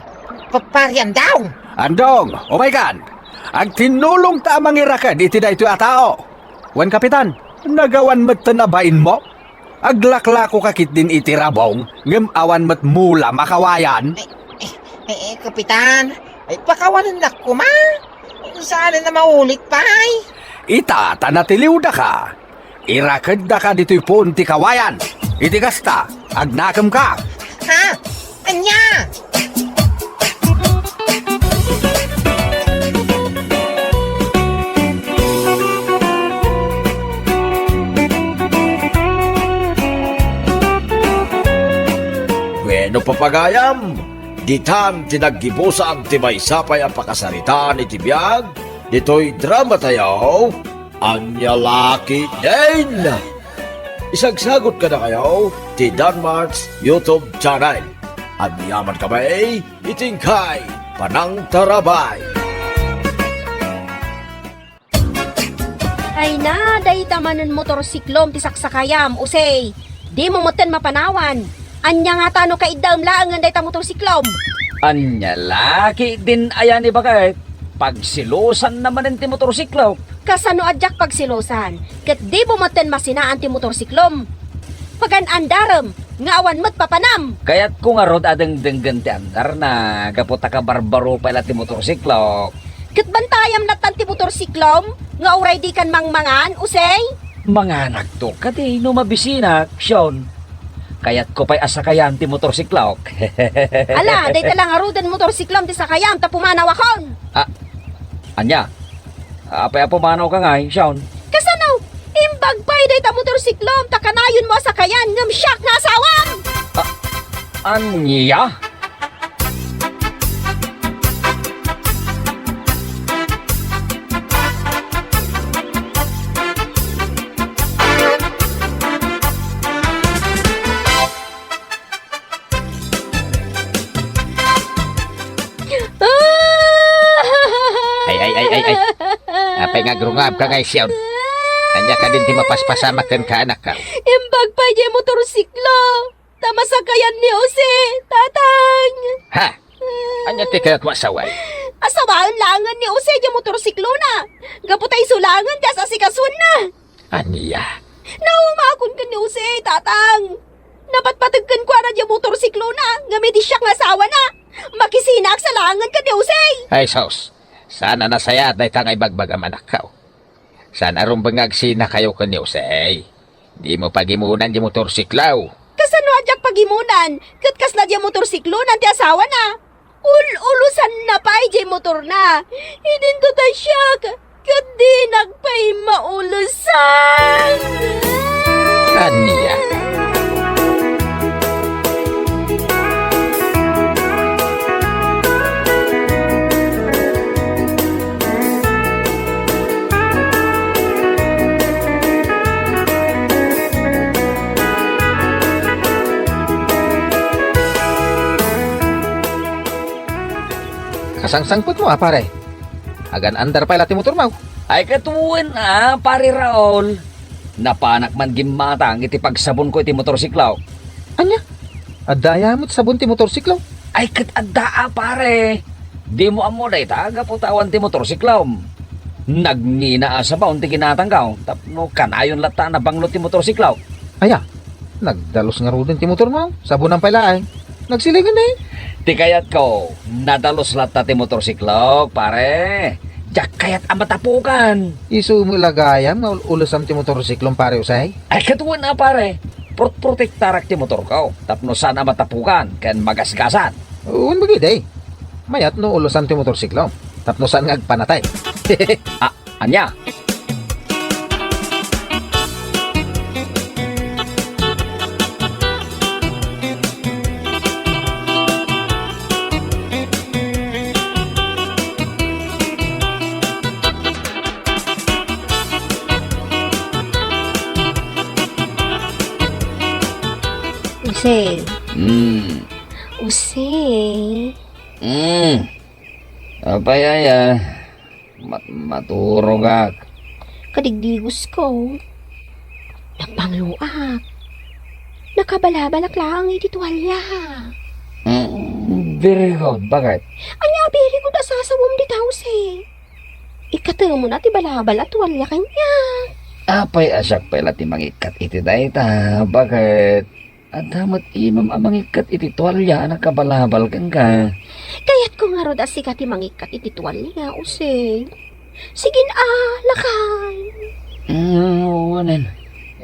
Pa-, Pari Andong? Andong, umaykan! Agtinnulongta a mangiraked iti daytoy a tao. Wen, Kapitan, nagawan metten a bainmo? Aglaklakoka ketdin iti rabong, ngem awan met mula a kawayan? Eh, eh, eh, Kapitan, ay, pakawanennak koma. Saan a maulit pay? Ita ta natiliwdaka. Irakeddaka ditoy puon ti kawayan. Iti kasta, agnakemka. Ha? Ania? Wenno, papagayam, ditan ti naggibusan ti maysa pay a pakasaritaan iti biag ditoy dramatayo. Ania la ketdin? Isagsagut kadakayo ti Danmart's YouTube channel. Aniaman kami iti inkay panangtarabay. Ay na, dayta manen motorsiklom ti saksakayam, Jose. Dimo metten mapanawan. Ania ngata no kaiddaem laengen dayta motorsiklom? Ania la ketdin aya ni baket? Pagsilosanna manen ti motorsiklok. Kasano a diak pagsilosan? Ket dimo metten masinaan ti motorsiklom. Pagan-andarem nga awan met papanam. Kayatko ngarud a dengdenggen ti andarna gapu ta kabarbaro pay la ti motorsiklok. Ket bantayam lattan ti motorsiklom nga uray dikan mangmangan, Jose? Manganakto kadi no mabisinak, Sean. Kayatko pay a sakayan ti motorsiklok. Ala, dayta la ngaruden motorsiklom ti sakayam ta pumanawakon. Ah, ania? Apay a pumanawka ngay, Sean? Kasano? Imbag pay dayta motorsiklom ta kanayonmo a sakayan ngem siak nga asawam! Ah, ania? Ay, ay, ay, ay, ay. Apay nga agrungabka ngay, Sean? Ania kadin ti mapaspasamak kenka, anakko? Imbag pay diay motorsiklo. Ta masakayan ni Jose, Tatang. Ha? Ania ti kayatmo a sawen? Asawaen laengen ni Jose diay motorsiklona. Gapu ta isu laengen ti as-asikasuenna. Ania? Naumakon ken ni Jose, Tatang. Napatpateg kenkuana diay motorsiklona, ngem idi siak nga asawana, makisinaak sa laengen ken ni Jose. Ay, sus. Saan a nasayaat dayta nga ibagbagam, anakko. Saan a rumbeng nga agsinakayo ken ni Jose. Dimo pagimunan diay motorsiklo. Kasano a diak pagimunan? Ket kasla diay motorsiklonan ti asawana. Ul-ulosanna pay diay motorna. Idinto ta siak, ket dinak pay maulosan. Ania? Kasangsangpetmo a, pare? Agan-andar pay la ti motormo? Ay, ket wen a, Pare Raul. Napanak man gimmatang iti pagsabonko iti motorsiklo. Ania? Adda aya met sabon ti motorsiklo? Ay, ket adda a, pare. Dimo ammo dayta, gapu ta awan ti motorsiklo. Nagngina a sabon ti ginatangko tapno kanayon latta a nabanglo ti motorsiklo. Aya? Nagdalus ngaruden ti motormo? Sabonan pay laeng. Nagsilingan ni? Ti kayatko, nadalus latta ti motorsiklok, pare. Diak kayat a matapukan. Isu met la gayam nga ul-, ulusam ti motorsiklom, pare Jose? Ay, ket wen a, pare. Protprotektarak ti motorko tapno saan a matapukan ken magasgasan. Wen bagidi. Mayat no ulusam ti motorsiklom tapno saan nga agpanatay. Ah, Ania? Jose. Mm. Jose. Mm. Apay aya? Mat-, maturogak. Kadigdigosko. Nagbangloak. Nakabalabalak laeng iti tualya. Mm, very good. Bakit? Ania, very good a sasawem dita, Jose? Ikkatemona ti balabal a tualya kaniak. Apay a siak pay la ti mangikkat iti dayta? Bakit? Adda met imam a mangikkat iti tualya a nakabalabal kenka. Kayatko ngarud a sika ti mangikkat iti tualya, Jose. Sige a, lakay. Mm, wen a.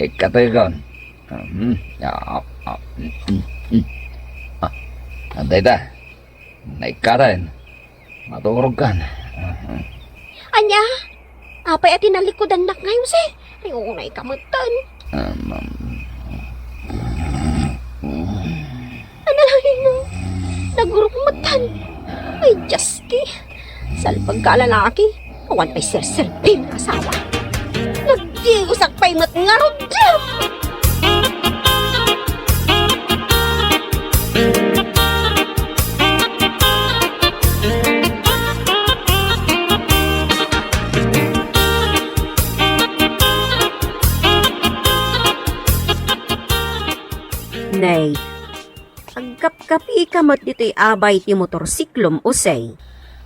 Ikkatekon. Mhm. Ah, ah, mm, mm, mm. Ah, adda ita. Naikkaten. Maturogkan. Aha. Ania? Apay a tinalikudannak ngay, Jose? Ay, unay ka metten. Um, um, Analangin mo. Nagurok metten. Ay, Diyos ki. Salpag ka a lalaki. Awan pay serserbi nga asawa. Nagdigosak pay met ngarud. Nay, agkapkapika met ditoy abay ti motorsiklom, Jose.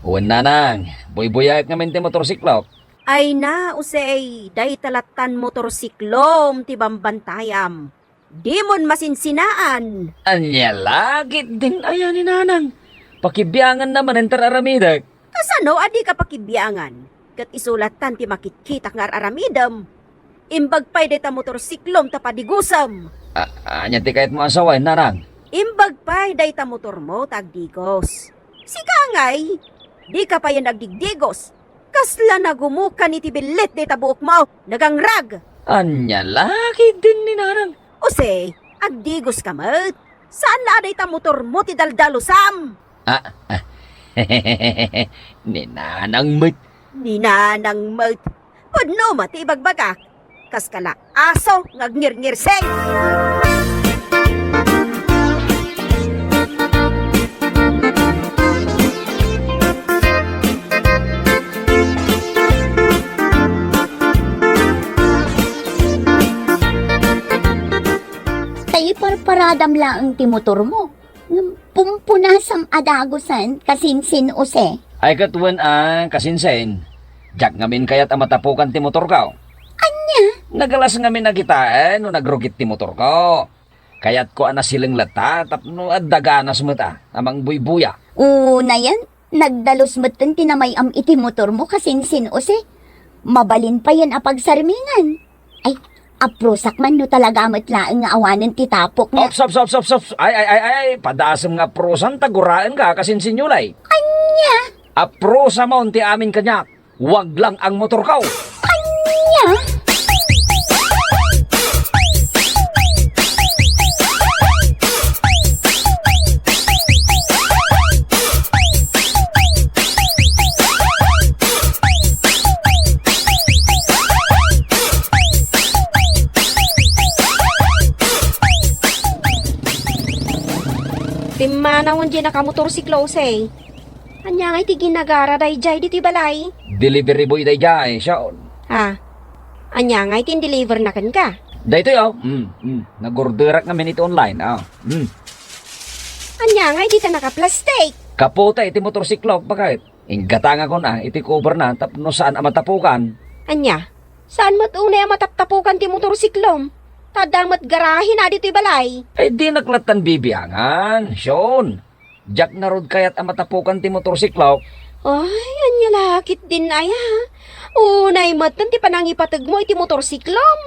Wen, nanang, buybuyaek ngamin ti motorsiklok. Ay na, Jose, dayta lattan motorsiklom ti bambantayam. Dimon masinsinaan. Ania la ketdin aya ni nanang? Pakibianganna manen ta ar-aramidek. Kasano a dika pakibiangan? Ket isu lattan ti makitkitak nga ar-aramidem. Imbag pay dayta motorsiklom ta padigusem. A-, ania ti kayatmo a sawen, nanang? Imbag pay dayta motormo ta agdigos. Sika ngay, dika payen agdigdigos. Kasla nagumokan iti billit dayta buokmo, nagangrag. Ania la ketdin ni nanang? Use, agdigoska met. Saan la a dayta motormo ti daldalusam? Ah, ah. Ni nanang met. Ni nanang met. Pudno met ti ibagbagak. Kaskala aso nga agnirngirsing. Ta iparparadam laeng ti motormo. Ngem pumpunasam a dagusen, kasinsin, Use. Ay, ket wen a, kasinsin. Diak ngamin kayat a matapukan ti motorko. Ania? Nagalas ngamin a kitaen no nagrugit ti motorko. Kayatko a nasileng latta tapno adda ganas met a, a mangbuybuya. Unayen, nagdalus metten ti namay-am iti motormo, kasinsin, Use. Mabalin payen a pagsarmingan. Ay, aprusak man no talaga met laeng nga awanen ti tapok nga. Ops, ops, ops, ops, ops. Ay, ay, ay, ay, padasem nga aprusan ta guraenka, kasinsin, Yulay. Ania? Aprusamon ti amin kaniak. Wag lang ang motorko. Ania? Pimmanawen diay nakamotorsiklo, Jose. Ania ngay ti ginagara daydiay ditoy balay? Delivery boy daydiay, Sean. Ah, ania ngay ti in-deliverna kenka? Daytoy, oh. Mm, mm. Nag-orderak ngamin iti online, oh. Mm. Ania ngay dita nakaplastik? Kapote iti motorsiklo, bakit? Inggatangakon, ah, iti coverna tapno saan a matapukan. Ania? Saan met unay a mataptapukan ti motorsiklom? Ta adda met garahena ditoy balay. Ay, dinak lattan bibiangan, Sean. Diak ngarud kayat a matapukan ti motorsiklok. Ay, ania la ketdin aya? Unay metten ti panangipategmo iti motorsiklom.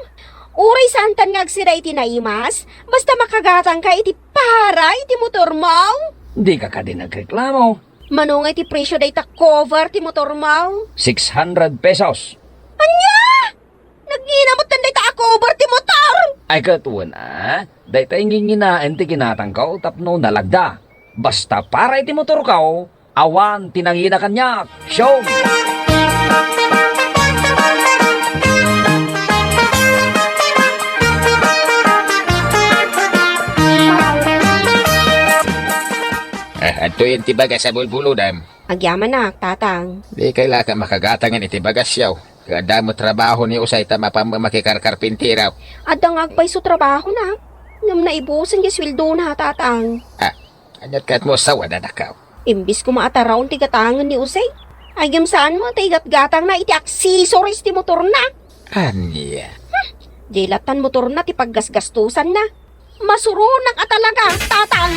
Uray saantan nga agsida iti naimas, basta makagatangka iti para iti motormo. Dika kadi nagreklamo. Mano nga iti presio dayta cover ti motormo? Six hundred pesos. Ania? Nagngina met dayta a cover ti motor? Ay, ket wen, a? Dayta inginginaen ti ginatangko tapno nalagda. Basta para iti motorko, awan ti nangina kaniak. Show! Ah, adtoyen ti bagas a bulbulodam. Agyamanak, Tatang. Di kay la ka makagatangan iti bagasyo. Adda met trabaho ni Usay ta mapan makikarkarpintero. Adda nga agpayso trabahona. Ngem naibusen ti sueldona, Tatang. Ah, aniat ket mo sawa, dadakaw? Imbis koma a taraon ti gatangen ni Usay, ay ngem saan met ti igatgatangna iti accessories ti motorna. Ania? Hmm, di lattan motorna ti paggasgastosanna. Masuronak a talaga, Tatang!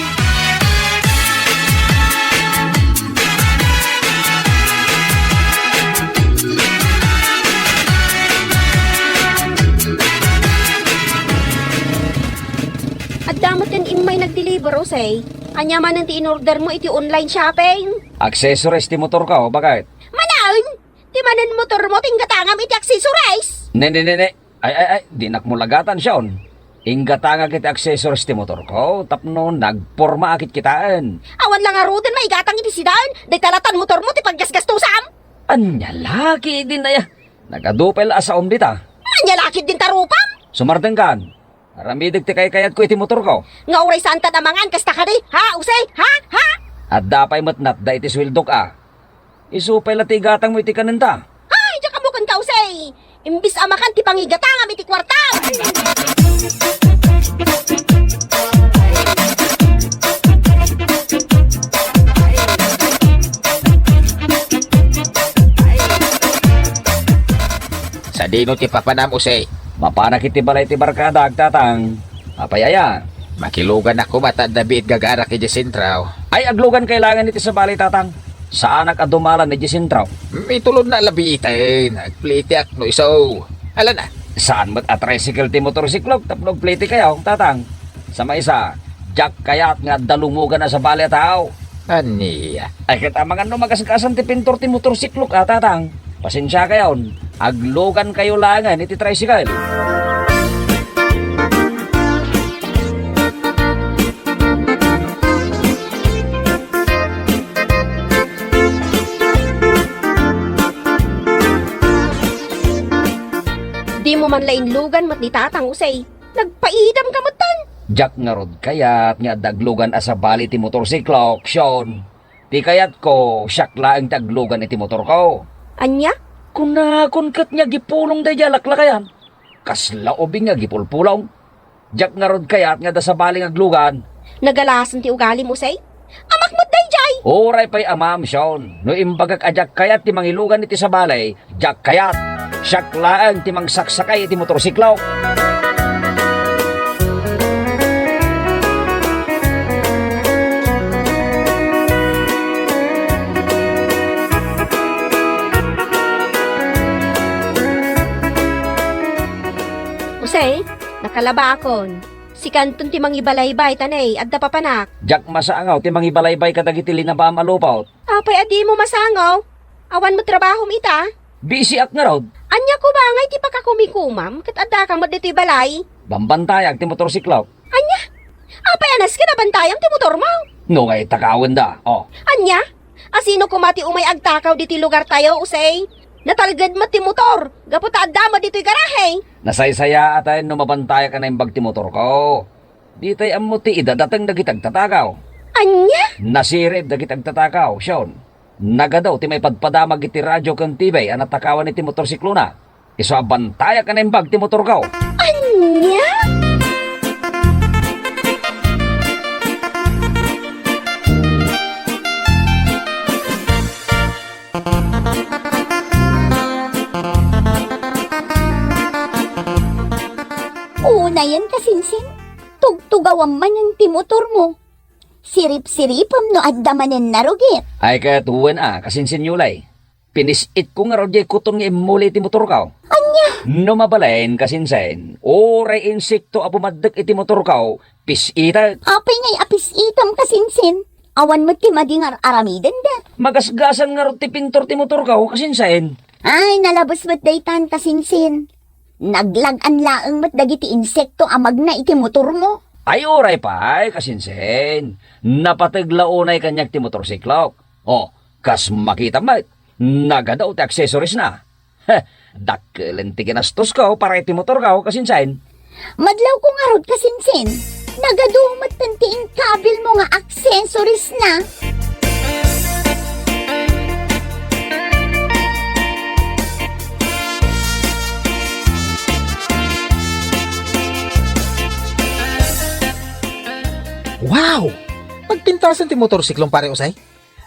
Adda met ti immay nag-deliver, Jose. Ania manen ti in-order mo iti online shopping? Accessories ti motorko, bakit? Manen! Ti manen motormo ti inggatangam iti accessories? Ne, ne, ne, ne. Ay, ay, ay, dinak mo lagatan, Sean. Inggatangak iti accessories ti motorko tapno nagpormaak ket kitaen. Awan la ngaruden maigatang iti sidaen, dayta lattan motormo ti paggasgastusam. Ania la ketdin aya? Nagadu pay la a saom dita. Ania la ketdin ta rupam? Sumardengkan. Aramidek ti kaykayatko iti motorko. Nga uray saantan a mangan kasta kadi, ha, Jose? Ha? Ha? Adda pay met natda iti sueldok a. Isu pay la ti igatangmo iti kanenta. Ay, diak ammo kenka, Jose. Imbis a makan ti pangigatangam iti kuartam. Sadino ti papanam, Jose? Mapanak iti balay ti barkadak, Tatang. Apay aya? Makiluganak koma ta adda biit gagarak idiay sentro. Ay, aglugan kay laengen iti sabali, Tatang. Saanak a dumalan idiay sentro. Mitulod na labiiten. Agplitiak no isu. Ala na. Saan met a tricycle ti motorsiklok tapno agpliti kayo, Tatang? Sa maysa, diak kayat nga adda lumugan a sabali a tao. Ania? Ay, ket amangan no magasgasan ti pintor ti motorsiklok a, Tatang. Pasensia kayon, aglugan kayo laengen iti tricycle. Dimo man la inlugan met ni Tatang, Jose. Nagpaidam ka metten. Diak ngarud kayat nga adda aglugan a sabali ti motorsiklo, Sean. Ti kayatko, siak laeng ti aglugan iti motorko. Ania? Kunakon ket nga agipulong daydiay a laklakayan. Kasla ubing nga agipulpulong. Diak ngarud kayat nga adda sabali nga aglugan. Nagalasen ti ugalim, Jose. Amak met daydiay. Uray pay amam, Sean. No imbagak a diak kayat ti mangilugan iti sabali, diak kayat. Siak laeng ti mangsaksakay iti motorsiklo. Jose, nakalabaakon. Sikanton ti mangibalaybay, ta ne, adda papanak. Diak masangaw ti mangibalaybay kadagiti linabaam a lupot. Apay a dimo masangaw? Awan met trabahom ita? Bisiak ngarud. Ania koma ngay ti pakakumikomam ket addaka met ditoy balay? Bambantayak ti motorsiklok. Ania? Apay a nasken a bantayam ti motormo? No ngay takawenda, oh. Ania? Asino koma ti umay agtakaw ditoy lugartayo, Jose? Natalged met ti motor, gapu ta adda met ditoy garahe. Nasaysayaaten no mabantayak a naimbag ti motorko. Ditay ammo ti idadateng dagiti agtatakaw. Ania? Nasirib dagiti agtatakaw, Sean. Nagadu ti maipadpadamag iti radio ken T V a natakawan iti motorsiklona. Isu a bantayak a naimbag ti motorko. Ania? Unayen, kasinsin, tugtugawam manen ti motormo. Siripsiripem no adda manen narugit. Ay, ket wen a, kasinsin Yulay. Pinis-itko ngarud diay kuton nga immuli ti motorko. Ania? No mabalin, kasinsin, uray insekto a bumaddek iti motorko, pis-itek. Apay ngay a pis-item, kasinsin? Awan met ti madi nga ar-aramidenda. Magasgasan ngarud ti pintor ti motorko, kasinsin. Ay, nalabes met daytan, kasinsin. Naglag-an laeng met dagiti insekto a magna iti motormo. Ay, uray pay, kasinsin. Napateg la unay kaniak ti motorsiklok. O, kas makitam met, nagadu ti accessoriesna. Heh, dakkelen ti ginastosko para iti motorko, kasinsin. Madlawko ngarud, kasinsin. Nagadu metten ti inkabilmo nga accessoriesna. Wow! Nagpintasen ti motorsiklom, Pare Jose?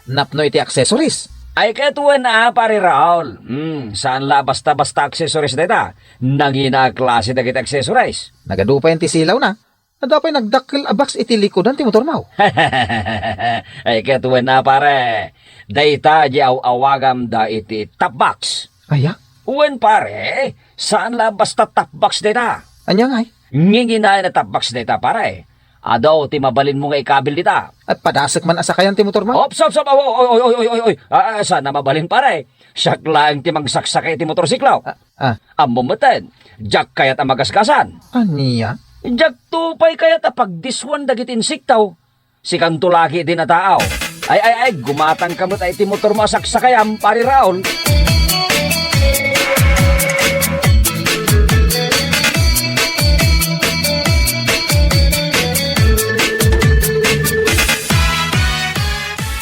Napno iti accessories. Ay, ket wen a, Pare Raul. Hmm, saan la basta-basta accessories dayta. Nangina a klase dagiti accessories. Nagadu pay ti silawna. Adda pay nagdakkel a box iti likudan ti motormo. Ay, ket wen a, pare. Dayta di aw-awagam da iti top box. Aya? Wen, pare, saan la basta top box dayta. Ania ngay? Nginginayon a top box dayta, pare. Adu ti mabalinmo nga ikabil dita. At padasek man a sakayan ti motormo? Ops, ops, ops, oy, oy, oy, oy, oy, oy. Ah, ah, saan a mabalin, pare? Siak laeng ti mangsaksakay iti motorsiklo. Ah, ah. Ammom metten, diak kayat a magasgasan. Ania? Diakto pay kayat a pagdiswan dagiti insekto. Sikanto lagi din a tao. Ay, ay, ay, gumatangka met iti motormo a saksakayam, Pare Raul.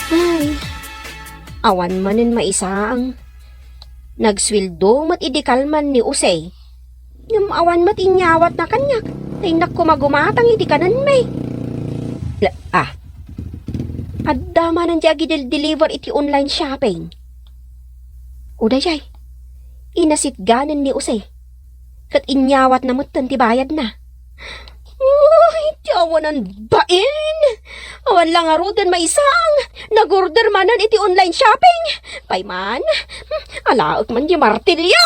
Ay, awan manen maisaang. Nagsueldo met idi kalman ni Jose. Ngem awan met inyawatna kaniak, ta innak koma gumatang iti kanenmi. La, ah. Adda manen ti agidel-deliver iti online shopping. O daydiay, inasitganen ni Jose. Ket inyawatna metten ti bayadna. Uy, ti awanan bain! Awan la ngaruden maisaang, nag-order manen iti online shopping. Pay man, alaek man di martilyo.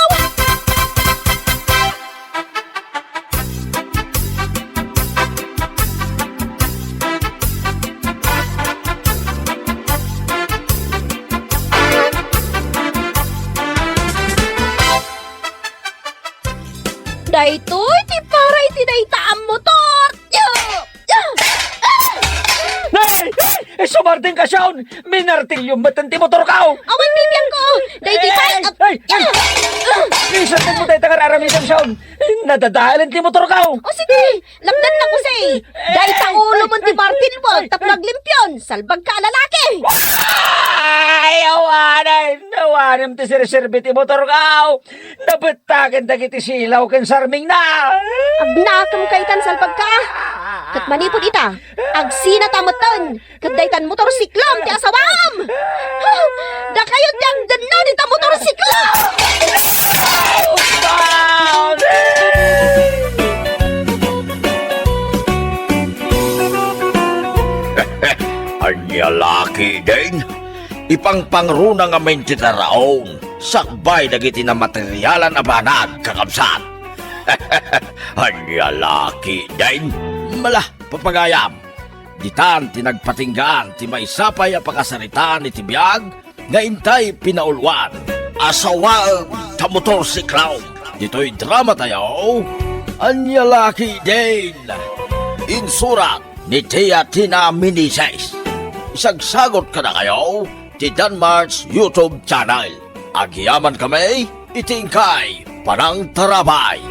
Daytoy ti para iti dayta a motor. Ay! Ay! Sumardeng ka, Sean! Minartilyo metten ti motorko! Awan bibiangko! Daytoy pay! Ay! Ay! Ay! Isardeng mo dayta nga ar-aramidem, Sean! Nadadaelen ti motorko! O sige! Lapdan na, Jose! Dayta ulo mo ti martilyo tapno aglimpion! Salbag ka a lalaki! Ay! Awanen! Awanem ti sirserbi ti motorko! Nabettaken dagiti silaw ken sarmingna. Agnakem kaytan, salbagka. Ket manipud ita, agsinata metten, ket daytan motorsiklom ti asawam. Dakayo ti agdenna dita motorsiklo. Ania la ketdin? Ipangpangruna ngamin ti taraon sakbay dagiti namaterialan a banag, kakabsat. Ania la ketdin? Mala, papagayam. Ditan ti nagpatinggaan ti maysa pay a pakasaritaan iti biag nga intay pinauluan. Asawaem ta motorsiklaw. Ditoy drama tayo, Ania la ketdin? Insurat ni Tia Tina Meneses. Isagsagot kadakayo ti Danmar's YouTube channel. Agyaman kami iti inkay panangtarabay.